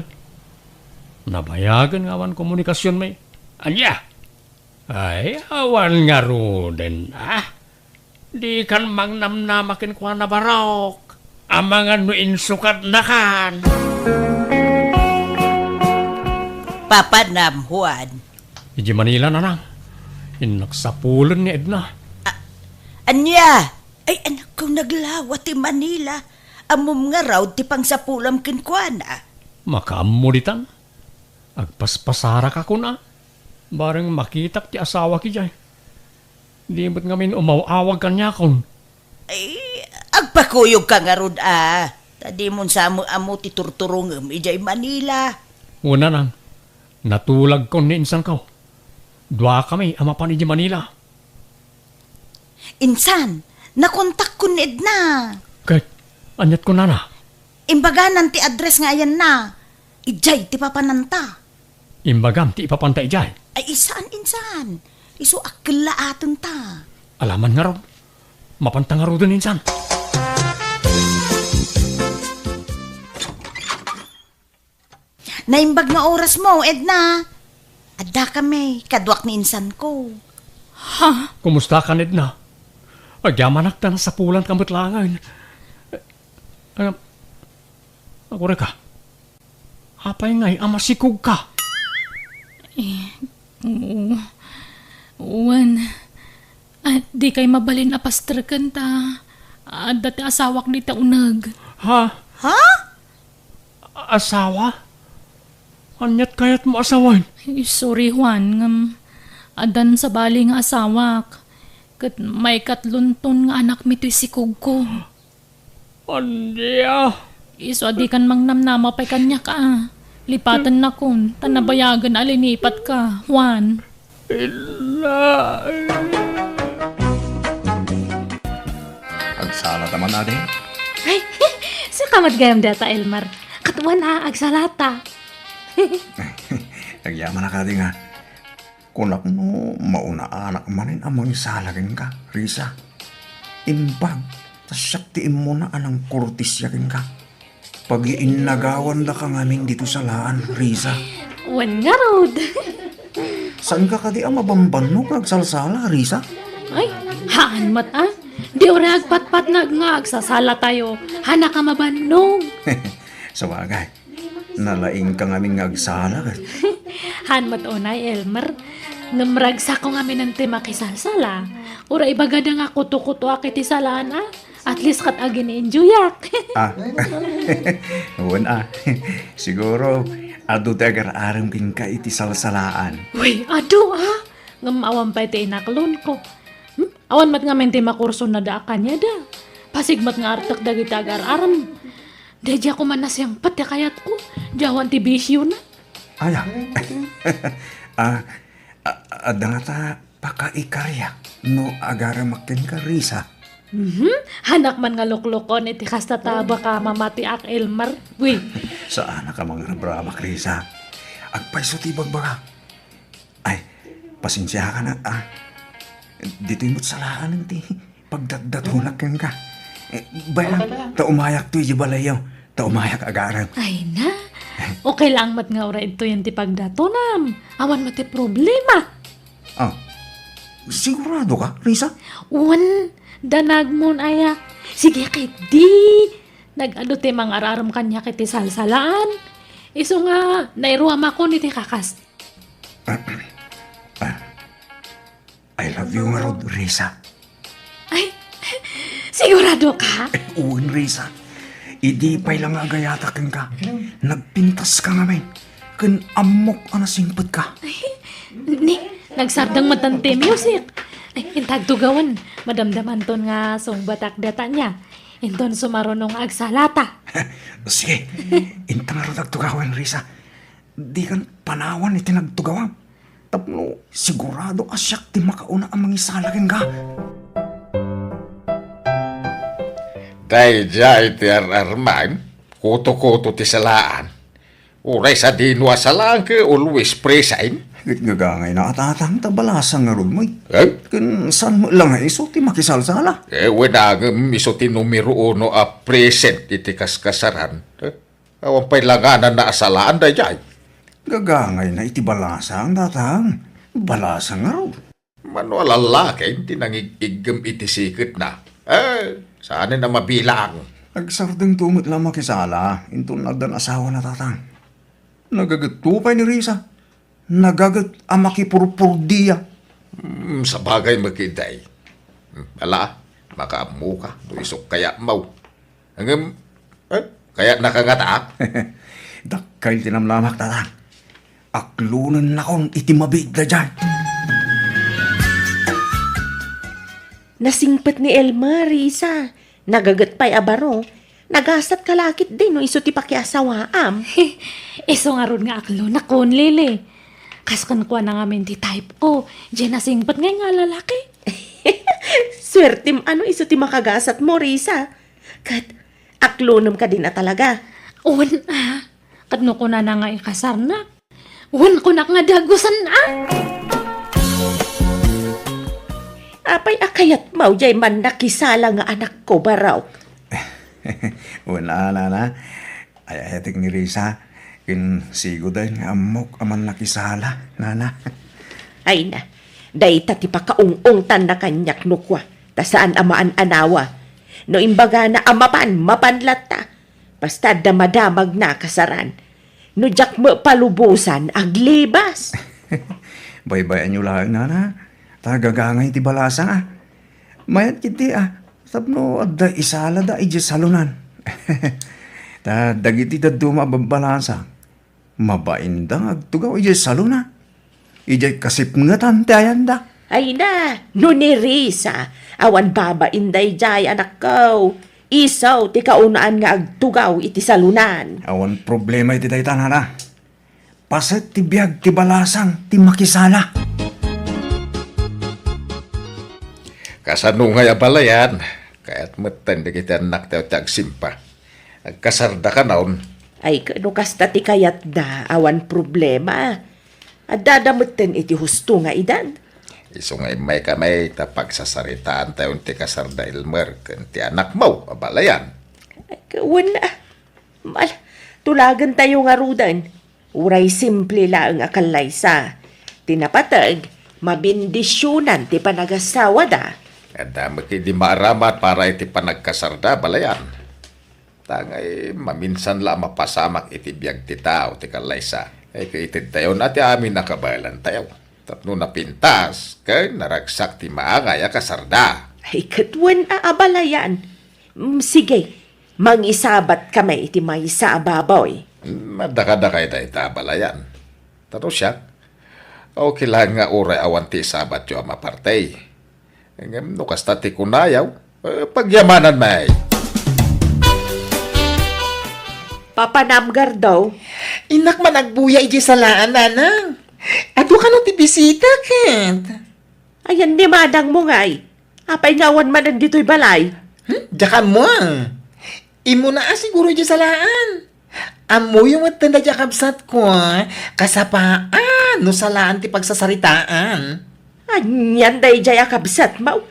Nabayagen nga awan komunikasionmi. Ania? Ay, awan ngaruden, ah. Dikan mangnamnama kenkuana, Barok. Amangan no insukatnakan. Papanam, Juan? Idiay Manila, Nanang. Innak sapulen ni Edna. A-, ania? Ay, anakko, naglawa ti Manila. Ammom ngarud ti pangsapulam kenkuana? Makaammo ditan. Agpaspasaraka kuna. Bareng makitak ti asawak idiay. Di met ngamin umaw-awag kaniakon. Ay, agpakuyogka ngarud a. Ta dimon sa ammo ti turturongem idiay Manila. Wen, Nanang, natulagkon ni insanko. Duakami a mapan idiay Manila. Insan, nakontakkon ni Edna. Ket, ania't kunana? Imbaganan ti address nga ayanna. Idiay ti papananta. Imbagam ti ipapanta idiay? Ay, saan, insan. Isu a kellaatenta. Alaman ngarud. Mapanta ngaruden, insan. Naimbag nga orasmo, Edna. Addakami, kaduak ni insanko. Ha? Kumustakan, Edna? Agyamanak ta nasapulanka met laengen. Eh, agurayka. Apay ngay a masikogka? Eh, oo. Wen, a, dikay mabalin a pastreken ta adda ti asawak dita uneg. Ha? Ha? Asawa? Ania't kayatmo a sawen? Sorry, Juan, ngem addan sabali nga asawak. Ket maikatlonton nga anakmi toy sikogko. Ania? Isu a dikan mangnamnama pay kaniak a. Lipatennakon, ta nabayagen a linipatka, Juan. Ina. Agsalata man, adi? Ay, saka met gayam dayta, Elmer. Ket wen a, agsalata. Agyamanak, adi, nga. Kunak no maunaanak manen a mangisala kenka, Risa. Imbag, ta siak ti immuna a nangkortesia kenka. Pagiinnagawandaka ngamin ditoy salaan, Risa. Wen ngarud. Saanka kadi a mabambannog nga agsalsala, Risa? Ay, haan met a. Di uray agpatpatnag nga agsasalatayo. Haanka mabannog. Sabagay, nalaingka ngamin nga agsala ket. Haan met unay, Elmer. Ngem ragsakko ngamin ti makisalsala. Uray ibagada nga kutokutoak iti salaan a. At least ket agin-enjoyak. Ah. Wen a. Siguro, adu ti agar-arem kenka iti salsalaan. Uy, adu a. Ngem awan pay ti inaklonko. Hmm? Awan met ngamin ti makursunada a kaniada. Pasig met nga artek dagiti agar-arem. Daydiay koma nasingpet ti kayatko. Diay awan ti bisiona. Aya. Ah, a-, adda ngata pakaikariak no agaremak kenka, Risa. Mhm. Hanak man nga luklukon iti kasta ta baka mamatiak, Elmer. Uy. Saanak a mangrabrabak, Risa. Agpayso ti ibagbaga. Ay, pasensiakan a. Ditoy met salakan ti pagdatdatonak kenka. Eh, bayan, ta umayak to idiay balayyo. Ta umayak agarem. Ay na. Okay lang met nga uray ditoyen ti pagdatonam. Awan met ti problema. Ah, sigurado ka, Risa? Wen, danagmon aya. Sige, ketdi. Nagadu ti mangar-arem kaniak iti salsalaan. Isu nga, nairuamakon iti kakas. I love you ngarud, Risa. Ay, sigurado ka? Wen, Risa. Idi pay la nga agayatak kenka, nagpintas ka ngamin. Ken ammok a nasingpet ka. Ay, ni, nagsardeng met ti music. Ay, inta agtugawen, madamdamanton nga sungbatak data nia. Inton sumaruno nga agsalata. Sige, inta ngarud agtugawen, Risa. Dikan panawan iti nagtugawam. Tapno sigurado a siak ti makauna a mangisala kenka. Daydiay ti ar-arman, kuto-kuto ti salaan. Uray sadino a salaan ket always present. Ket gagangayna a tatang ta balasang ngarud met. Eh? Ken saan met la nga isu ti makisalsala? Eh, wen a ngem isu ti numero uno a present iti kaskasaran. Eh? Awan pay langananna a salaan daydiay. Gagangayna iti balasang, tatang. Balasang ngarud. Mano a lallaki ti nangig-iggem iti siketna. Eh, saanen a mabilang. Agsardengto met la makisala, inton addan asawana, tatang. Nagagetto pay ni Risa. Nagaget a makipurpurdia. Hmm, sabagay met ketdi. Hmm, ala, makaammoka no isuk kayatmo. Ngem, eh, kayatnaka ngata? Dakkel ti namlamak, tatang. Aklonennakon iti mabiit daydiay. Nasingpet ni Elmer, Risa. Nagaget pay a baro. Nagasat ka la ketdi no isu ti pakiasawaam. Isu ngarud nga aklonakon, Lily. Kas kenkuana ngamin ti type ko. Diay nasingpet ngay nga lalaki. Suertem a no isu ti makagasatmo, Risa. Ket aklonem kadin a talaga. Wen a. Ket no kunana nga ikasarnak, wen kunak nga dagusen a. Apay a kayatmo diay mannakisala nga anakko, barok? Wen a, nana. Ay-ayatek ni Risa, ken sigud nga ammok a mannakisala, nana. Ay na, dayta ti pakaung-ungtanna kaniak no kua, ta saan a maan-anawa. No imbagana a mapan, mapan latta. Basta adda madamagna a kasaran. No diak met palubosan, aglibas. Baybay-anyo laeng, nana. Ta gagangay ti balasang a. Mayat ketdi a. Tapno adda isalada idiay salonan. Ta dagiti dadduma a babbalasang, mabainda nga agtugaw idiay salona. Idiay kasipngetan ti ayanda. Ay na, no ni Risa, awan babain daydiay, anakko. Isu ti kaunaan nga agtugaw iti salonan. Awan problema iti dayta, nana. Paset ti biag ti balasang ti makisala. Kasano ngay a balayan? Kayat metten dagiti annaktayo ti agsimpa. Agkasarda kanon? Ay, no kasta ti kayatda, awan problema. Addada metten iti husto nga edad. Isu nga immaykami ta pagsasaritaantayon ti kasarda Elmer ken ti anakmo a balayan. Ay, wen a. Mal, tulagentayo ngaruden. Uray simple laeng a kallaysa. Ti napateg, mabendisionan ti panagasawada. Adda met idi maaramat para iti panagkasarda, balayan. Ta ngay, maminsan la a mapasamak iti biag ti tao ti kallaysa. Ay, kaitedtayon a ti amin a kabaelantayo. Tapno napintas, ken naragsak ti maangay a kasarda. Ay, ket wen a abalayan. Mm, sige, mangisabatkami iti maysa a baboy. Mm, adda kadakayo dayta a balayan. Ta no siak, okay lang nga uray awan ti isabatyo a maparti. Ngem no kasta ti kunayo, eh, pagyamananmi. Papanam, Gardo. Innak man agbuya idiay salaan, nanang. Adu kano ti bisita, ket? Ayan ni manangmo ngay. Apay nga awan manen ditoy balay? Hmm? Diak ammo. Immuna a siguro idiay salaan. Ammoyo met dayta a kabsatko, kasapaan no salaan ti pagsasaritaan. Anian daydiay a kabsatmo?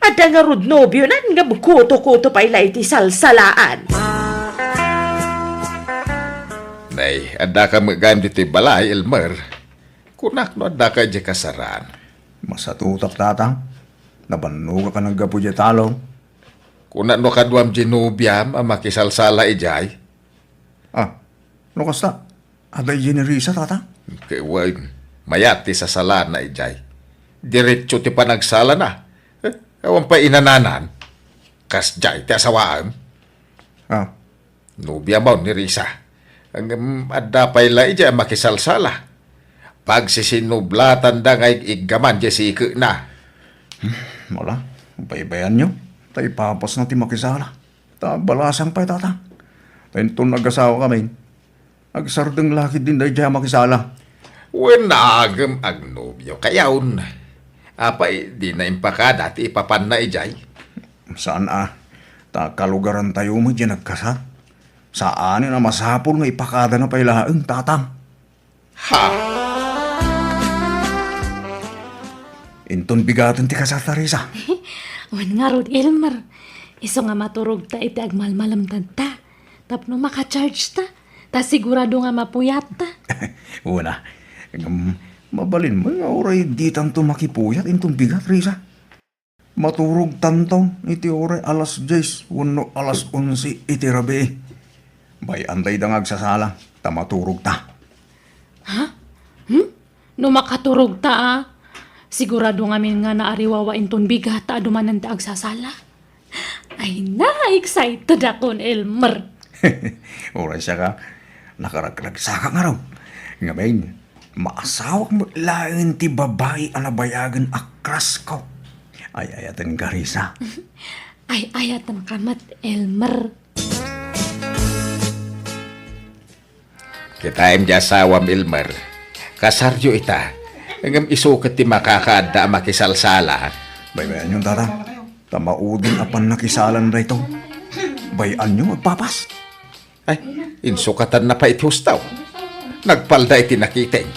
Adda ngarud nobionan ngem kuto-kuto pay la iti salsalaan. Nay, addaka met gayam ditoy balay, Elmer. Kunak no addaka idiay kasaraan. Masatutak, Tatang. Nabannogak a naggapu idiay talong. Kuna no kaduam diay nobiam a makisalsala idiay? Ah, no kasta, adda idiay ni Risa, Tatang? Ket wen, mayat ti sasalana idiay. Diretso ti panagsalana. Eh, awan pay inananan. Kasdiay ti asawaem. Ah, Nobiam ni Risa. Ngem adda pay la idiay a makisalsala. Pagsisinublatanda nga ig-iggaman diay sikena. Hmm, wala. Baybayanyo. Ta ipapasna ti makisala. Ta balasang pay, Tatang. Ta inton agasawakami, agsardeng la ketdin daydiay a makisala. Wen, ngem agnobiokayon. Apay, dina impakada ti ipapanna idiay? Saan a. Ta kalugarantayo met diay nagkasar. Saanen a masapul nga ipakadana pay laeng, Tatang. Ha? Inton bigaten ti kasarta, Risa. Wen ngarud, Elmer. Isu nga maturogta iti agmalmalemtanta tapno maka-charge ta. Ta sigurado nga mapuyatta. Una, ngem, mabalin met nga uray ditanto makipuyat inton bigat, Risa. Maturogtanto iti uray alas dies wenno alas onse iti rabii. Bay-an dayta nga agsasala, ta maturogta. Ha? Hmm? No makaturogta, a? Sigurado ngamin nga naariwawa inton bigat ta adu manen ti agsasala. Ay na, excited akon, Elmer. Uray siak, nakaragragsakak ngarud. Ngamin, maasawak met laeng ti babai a nabayagen a crush ko. Ay-ayatenka, Risa. Ay-ayatenka met, Elmer. Kitaem ti asawam, Elmer. Kasaryo ita. Ngem isu ket ti makakaadda a makisalsala. Baybayanyon, Tatang. Ta maudin a pannakisalan daytoy. Bay-anyo agpapas. Ay, insukatanna pay iti husto. Nagpalda iti nakiteng.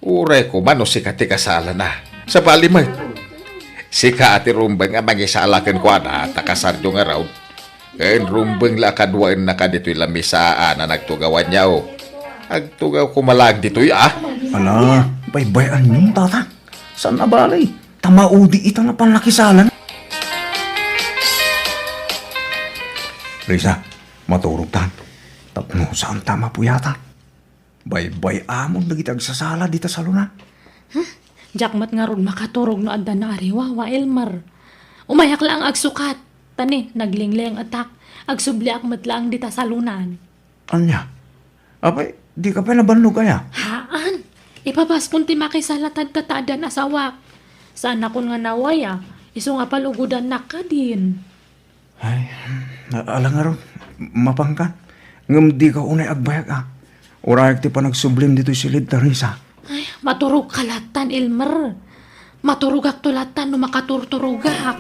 Uray koma no sika ti kasalana. Sabali met. Sika a ti rumbeng a mangisala kenkuana ta kasaryo ngarud. Ken rumbeng la a kaduaennaka ditoy lamisaan a nagtugawanyo. Agtugaw koma laeng ditoy, a? Ala, baybay-anyon, Tatang. Saan a bali? Ta maudi ita nga pannakisalan. Risa, maturogtan. Tapno saanta a mapuyatan. Baybay-amon dagiti agsasala dita salonan. Hmm? Diak met ngarud makaturog no adda naariwawa, Elmer. Umayak laeng agsukat. Ta ni, naglinglengetak. Agsubliak met laeng dita salonan. Ania? Apay, dika pay nabannog aya? Haan. Ipapaskon ti makisala tadta ta addan asawak. Saanakon nga nawaya. Isu nga palugodannak kadin. Ay, ala ngarud, mapanka. Ngem dika unay agbayag, a. Urayek ti panagsublim ditoy siled ta, Risa. Ay, maturogka lattan, Elmer. Maturogakto lattan no makaturturogak.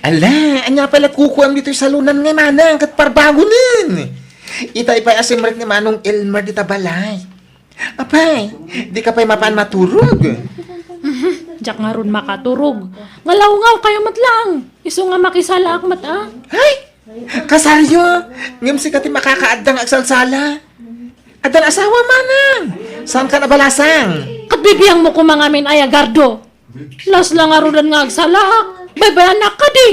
Ala, ania pay la kukuam ditoy salonan ngay, manang, ket parbagonen. Itay pay a simrek ni Manong Elmer dita balay. Apay, dika pay mapan maturog? Mhm, diak ngarud makaturog. Ngalawngaw kayo met laeng. Isu nga makisalaak met, a. Ay, kasaryo, ngem sika ti makakaadda nga agsalsala. Addan asawa, manang. Saankan a balasang? Ket bibiangmo koma ngamin aya, Gardo. Las la ngaruden nga agsalaak. Baybayanak kadi.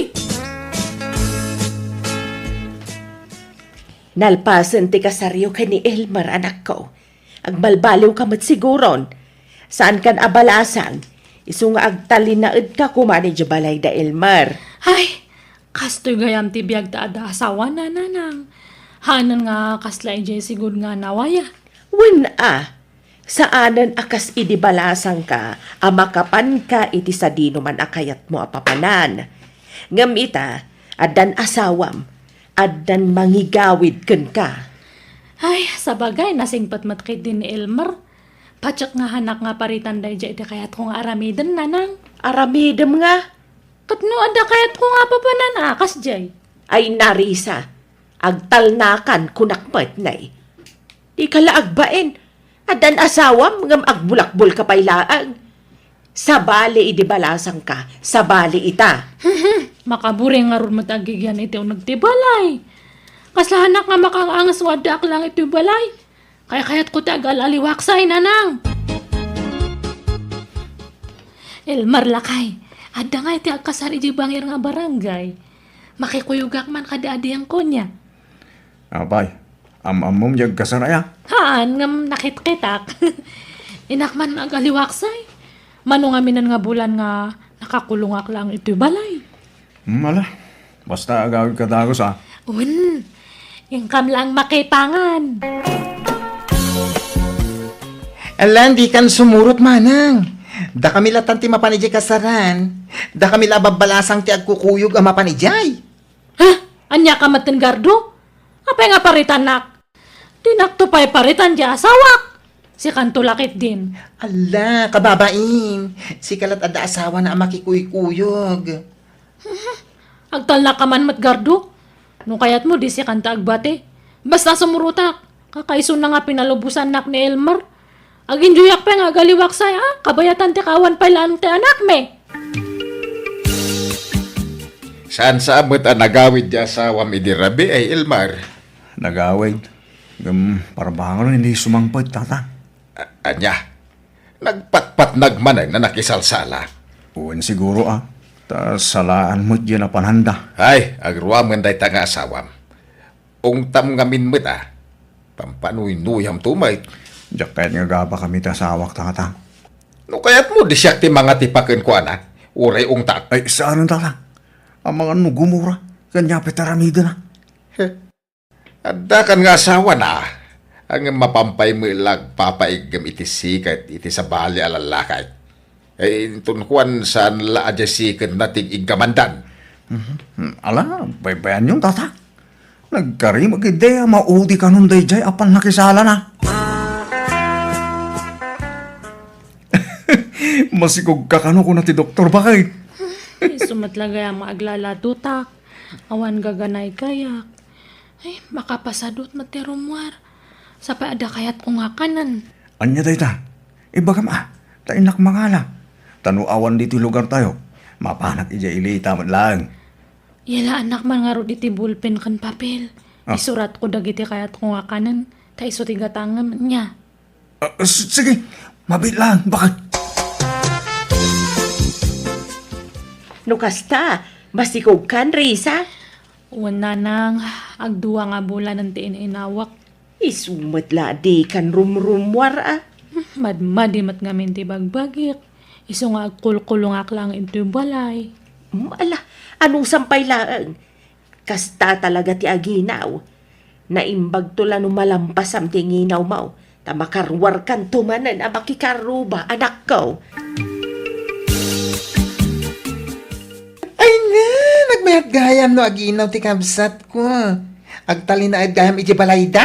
Nalpasen ti kasaryo ken ni Elmer, anakko. Agbalbaliwka met siguron. Saankan a balasang, Isu nga agtalinaedka koma idiay balay da Elmer. Ay, kastoy gayam ti biag ta adda asawana, nanang. Haanen nga kasla idiay sigud nga nawaya. Wen a, saanen a kas idi balasangka a makapanka iti sadinoman a kayatmo a papanan. Ngem ita, addan asawam, addan mangigawid kenka. Ay, sabagay, nasingpet met ketdi ni Elmer. Patiek nga hanak nga paritan daydiay iti kayatko nga aramiden, nanang. Aramidem nga? Ket no adda kayatko nga papanan a kasdiay. Ay, Narisa, agtalnakan, kunak met, nay. Dika la agbain. Addan asawam ngem agbulakbolka pay laeng. Sabali idi balasangka, sabali ita. Makaburing ngarud met agigian iti uneg ti balay. Kasla hanak nga makaang-anges no addaak laeng iti balay. Kaykayatko ti agal-aliwaksay, nanang. Elmer, lakay, adda ngay ti agkasar idiay bangir nga barangay. Makikuyogak man kadi adian konia. Apay, am-ammom diay agkasar aya? Haan, ngem nakitkitak. Innak man agal-aliwaksay. Mano ngamin nga bulan nga nakakulongak laeng iti balay. Hmm, ala. Basta agawidka dagus, a. Wen, inkam laeng makipangan. Ala, dikan sumurot, manang. Dakami latan ti mapan idiay kasaran. Dakami la a babbalasang ti agkukuyog a mapan idiay. Ha? Ania ka met, Gardo? Apay nga paritannak? Dinakto pay paritan diay asawak. Sikanto la ketdin. Ala, kababain. Sika lat adda asawana a makikuykuyog. Agtalnaka man met, Gardo. No kayatmo, di sikanto agbati. Basta sumurotak. Kakaisuna nga pinalubosannak ni Elmer. Aginjoyak pay nga agaliwaksay, a. Kabayatan ti kaawan pay laeng ti anakmi. Saan sa met a nagawid ti asawam idi rabii, Elmer? Nagawid. Ngem parbangon, hindi sumangpet, tata. A-, ania? Nagpatpatnag manen a nakisalsala? Wen siguro, a. Ta salaan met diay napananda. Ay, agruamen dayta nga asawam. Ungtam ngamin met, a. Pampanuynuyamto met. Diak kayat nga agabakami ti asawak, tata. No kayatmo, di siak ti mangatipa kenkuana. Uray ungtak. Ay, saan, tata. Amangan no gumura. Kanya pay ti aramidena. Heh. Addakan nga asawana, ngem mapan pay met la agpapaiggem iti siket iti sabali a lallaki. Ay, inton kuan, saan la a diay siketna ti iggamandan. Mhm. Ala, baybayanyon, tata. Nagkarim a idea, maudi kanon daydiay a pannakisalana. Masikogka kano, kuna ti doktor, baket. Isu met la gayam nga aglaladutak. Awan gaganaygayak. Ay, makapasadut met ti rummuar. Sapay adda kayatko nga kanen. Ania dayta? Ibagam a, ta innak mangala. Ta no awan ditoy lugartayo, mapanak idiay ilita met laeng. Yalaannak man ngarud iti bulpen ken papel. Ah. Isuratko dagiti kayatko nga kanen, ta isu ti gatangem, nia? Ah, s-, sige, mabiit laeng, baket. No kasta, masikogkan, Risa? Wen, nanang, agdua nga bulanen ti in-inawak. Isu met la a dikan rumrummuar, a. Hmm, madmadi met ngamin ti bagbagik. Isu nga agkulkulongak laeng iti balay. Hmm, ala, anusam pay laeng. Kasta talaga ti aginaw. Naimbagto la no malampasam ti nginawmo, ta makaruarkanto manen a makikarruba, anakko. Ay ne, nagmayat gayam no aginaw ti kabsatko. Agtalinaed gayam iti balayda.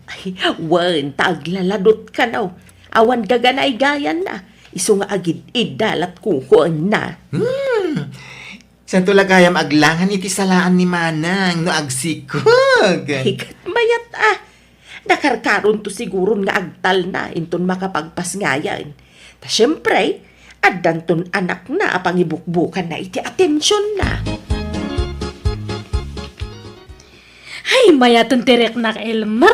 Ay, wen, ta aglaladot kano. Awan gaganaygayanna. Isu nga agid-idda lat kukuenna. Hmm. Santo la gayam aglangan iti salaan ni Manang no agsikog. Ay, ket mayat a. Nakarkaronto siguron nga agtalna inton makapagpasngayan. Ta siempre, addanton anakna a pangibukbukanna iti atensionna. Ay, mayaten ti riknak, Elmer.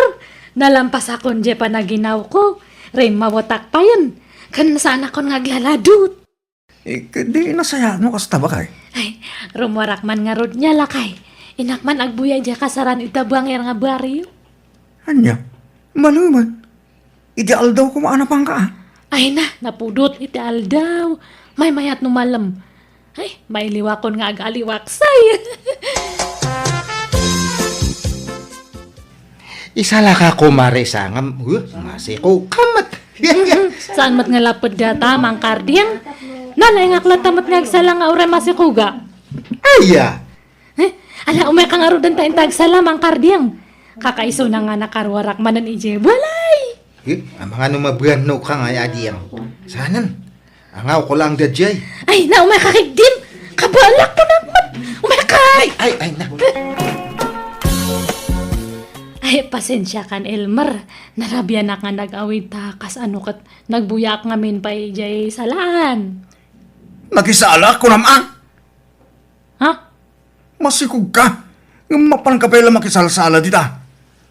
Nalampasakon diay panaginawko. Rimmawetak payen. Ken saanakon nga aglaladot. Eh, di nasaya no kasta, baket. Ay, rummuarak man ngarud nia, lakay. Innak man agbuya idiay kasaran ita bangir nga barrio. Ania? Mano man? Idi aldaw koma a napanka, a? Ay na, napudot iti aldaw. Maymayat no malem. Ay, mailiwakon nga agaliwaksay. Isalaka, kumare, sangam. Uh, masiko kamat. Saan met nga lapud data, Mang Karding? Nalaingak latta met nga agsala nga uray masikuga. Aya! Eh, ala, umay ka ngaruden ta inta agsala, Mang Karding. Kakaisuna nga nakaruarak manen idiay balay. Eh, amangano mabuan no ka nga adiyang. Sanen? Angaw ko lang daydiay. Ay, na, umay ka kigdim. Kabalak ko na. Umay ka. Ay, ay, ay, na. Ay, pasensya kan, Elmer. Narabianak nga nag-awid ta kas ano ket nagbuyaak ngamin pay idiay salaan. Nakisala ko naman. Ha? Masikog ka. Ngem mapan ka pay la makisalsala dita.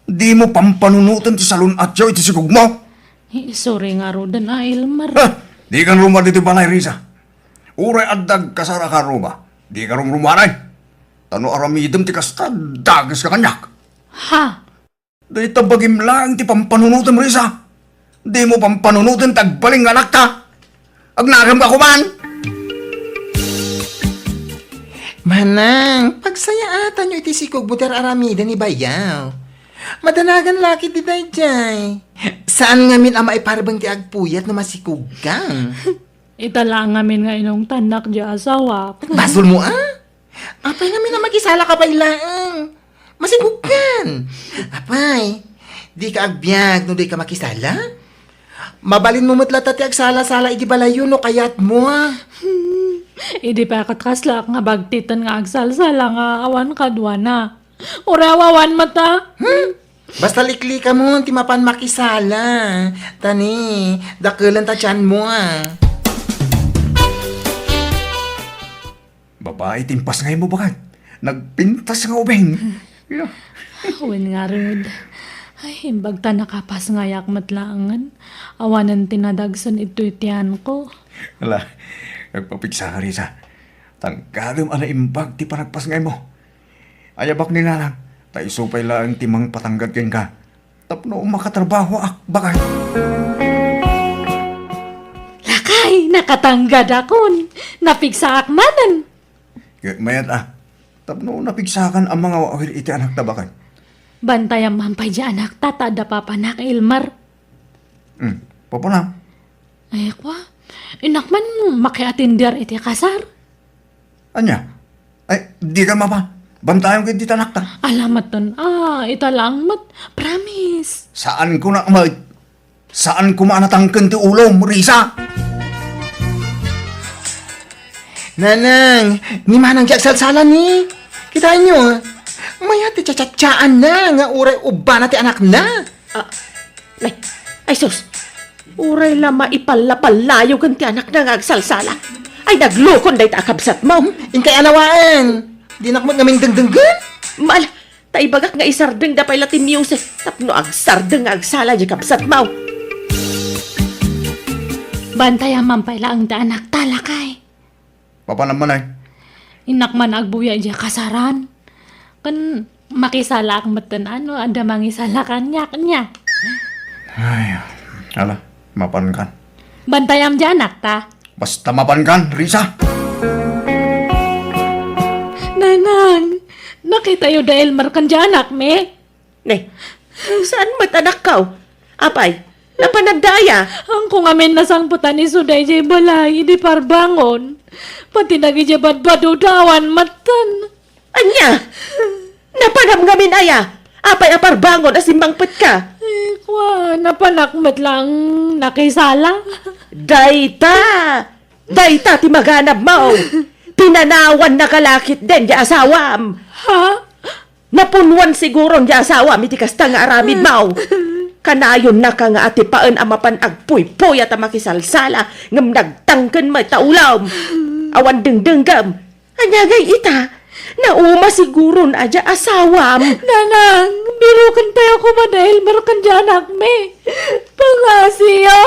Dimo pampanunoten ti salun-atyo iti sikogmo. Eh, sorry ngaruden a, Elmer. Ha? Di kan rumar ditoy balay, Risa. Uray adda agkasar a karuba, di ka rumrumaray. Ta no aramidem ti kasta, dages ka kaniak. Ha? Dayta bagim laeng ti pampanunotem, Risa. Dimo pampanunoten ti agbalin nga anakta. Agnanakem ka koma. Manang, pagsayaatanyo iti sikogmo ti ar-aramiden ni bayaw. Madanagan la ketdi daydiay. Saan ngamin a maiparbeng ti agpuyat no masikog ka. Ita la ngamin nga inungtannak diay asawak. Basolmo a? Apay ngamin a makisala ka pay laeng? Masikog kan. Apay, di ka agbiag no di ka makisala? Mabalinmo met latta ti agsala-sala idi balayyo no kayatmo a. Hmm, idi pay ket kaslaak nga bagtiten nga agsalsala nga awan kaduana. Uray awan met a. Hmm? Basta liklikamon ti mapan makisala. Ta ni, dakelen ta tianmo a. Babae ti impasngaymo, baket. Nagpintas nga ubing. Yeah. Wen ngarud. Ay, imbag ta nakapasngayak met laengen. Awanen ti nadagsen itoy tianko. Ala, agpapigsa ka, Risa. Tanggadem a naimbag ti panagpasngaymo. Ayabak ni nanang, ta isu pay laeng ti mangpatanggad kenka. Tapno makatrabahoak, baket. Lakay, nakatanggadakon. Napigsaak manen. Ket mayat a. Tapno napigsakan a mangawawir iti anakta, baket. Bantayam man pay diay anakta ta adda papanak, Elmer. Hmm, papanam? Ay, kwa. Innak man makiatender iti kasar. Ania? Ay, di ka mapa. Bantayan ko iti anakta. Ala metten. Ah, ita laeng met. Promise. Saan ko na, ma-, saan ko man natangken ti ulom, Risa? Nanang, ni manang ti agsalsala ni. Kitaenyo, a? Mayat ti tsatsatsaanna nga uray ubbana ti anakna. Ah, nay, ay sus, uray la maipallapallayo ken ti anakna nga agsalsala. Ay, naglukon dayta a kabsatmo. Inkay anawaen. Dinak met ngamin dengdenggen. Mal, ta ibagak nga isardengda pay la ti music tapno agsardeng nga agsala diay kabsatmo. Bantayam man pay laeng ti anakta, lakay. Papanam man ay? Innak man agbuya diay kasaran. Ken makisalaak metten a no adda mangisala kaniak, nia. Ay, ala, mapankan. Bantayam diay anakta. Basta mapankan, Risa. Nanang, nakitayo da Elmer ken diay anakmi? Ne, saan met anakko? Apay, napananda aya? Haanko ngamin nasangpetan isu daydiay balay idi parbangon. Pati dagidiay badbadoda awan metten. Ania? Napanam ngamin aya? Apay a parbangon a simmangpetka? Eh, kwa, napanak met laeng nakisala. Dayta! Dayta ti maganabmo! Pinanawannaka la ketdin diay asawam! Ha? Napunuan siguron diay asawam iti kasta nga aramidmo. Kanayonnaka nga atipaen a mapan agpuypuyat a makisalsala ngem nagtangken met ta ulom. Awan dengdenggem. Ania ngay ita? Nauma siguron a diay asawam. Nanang, birokentayo koma da Elmer ken diay anakmi. Pangngasiyo!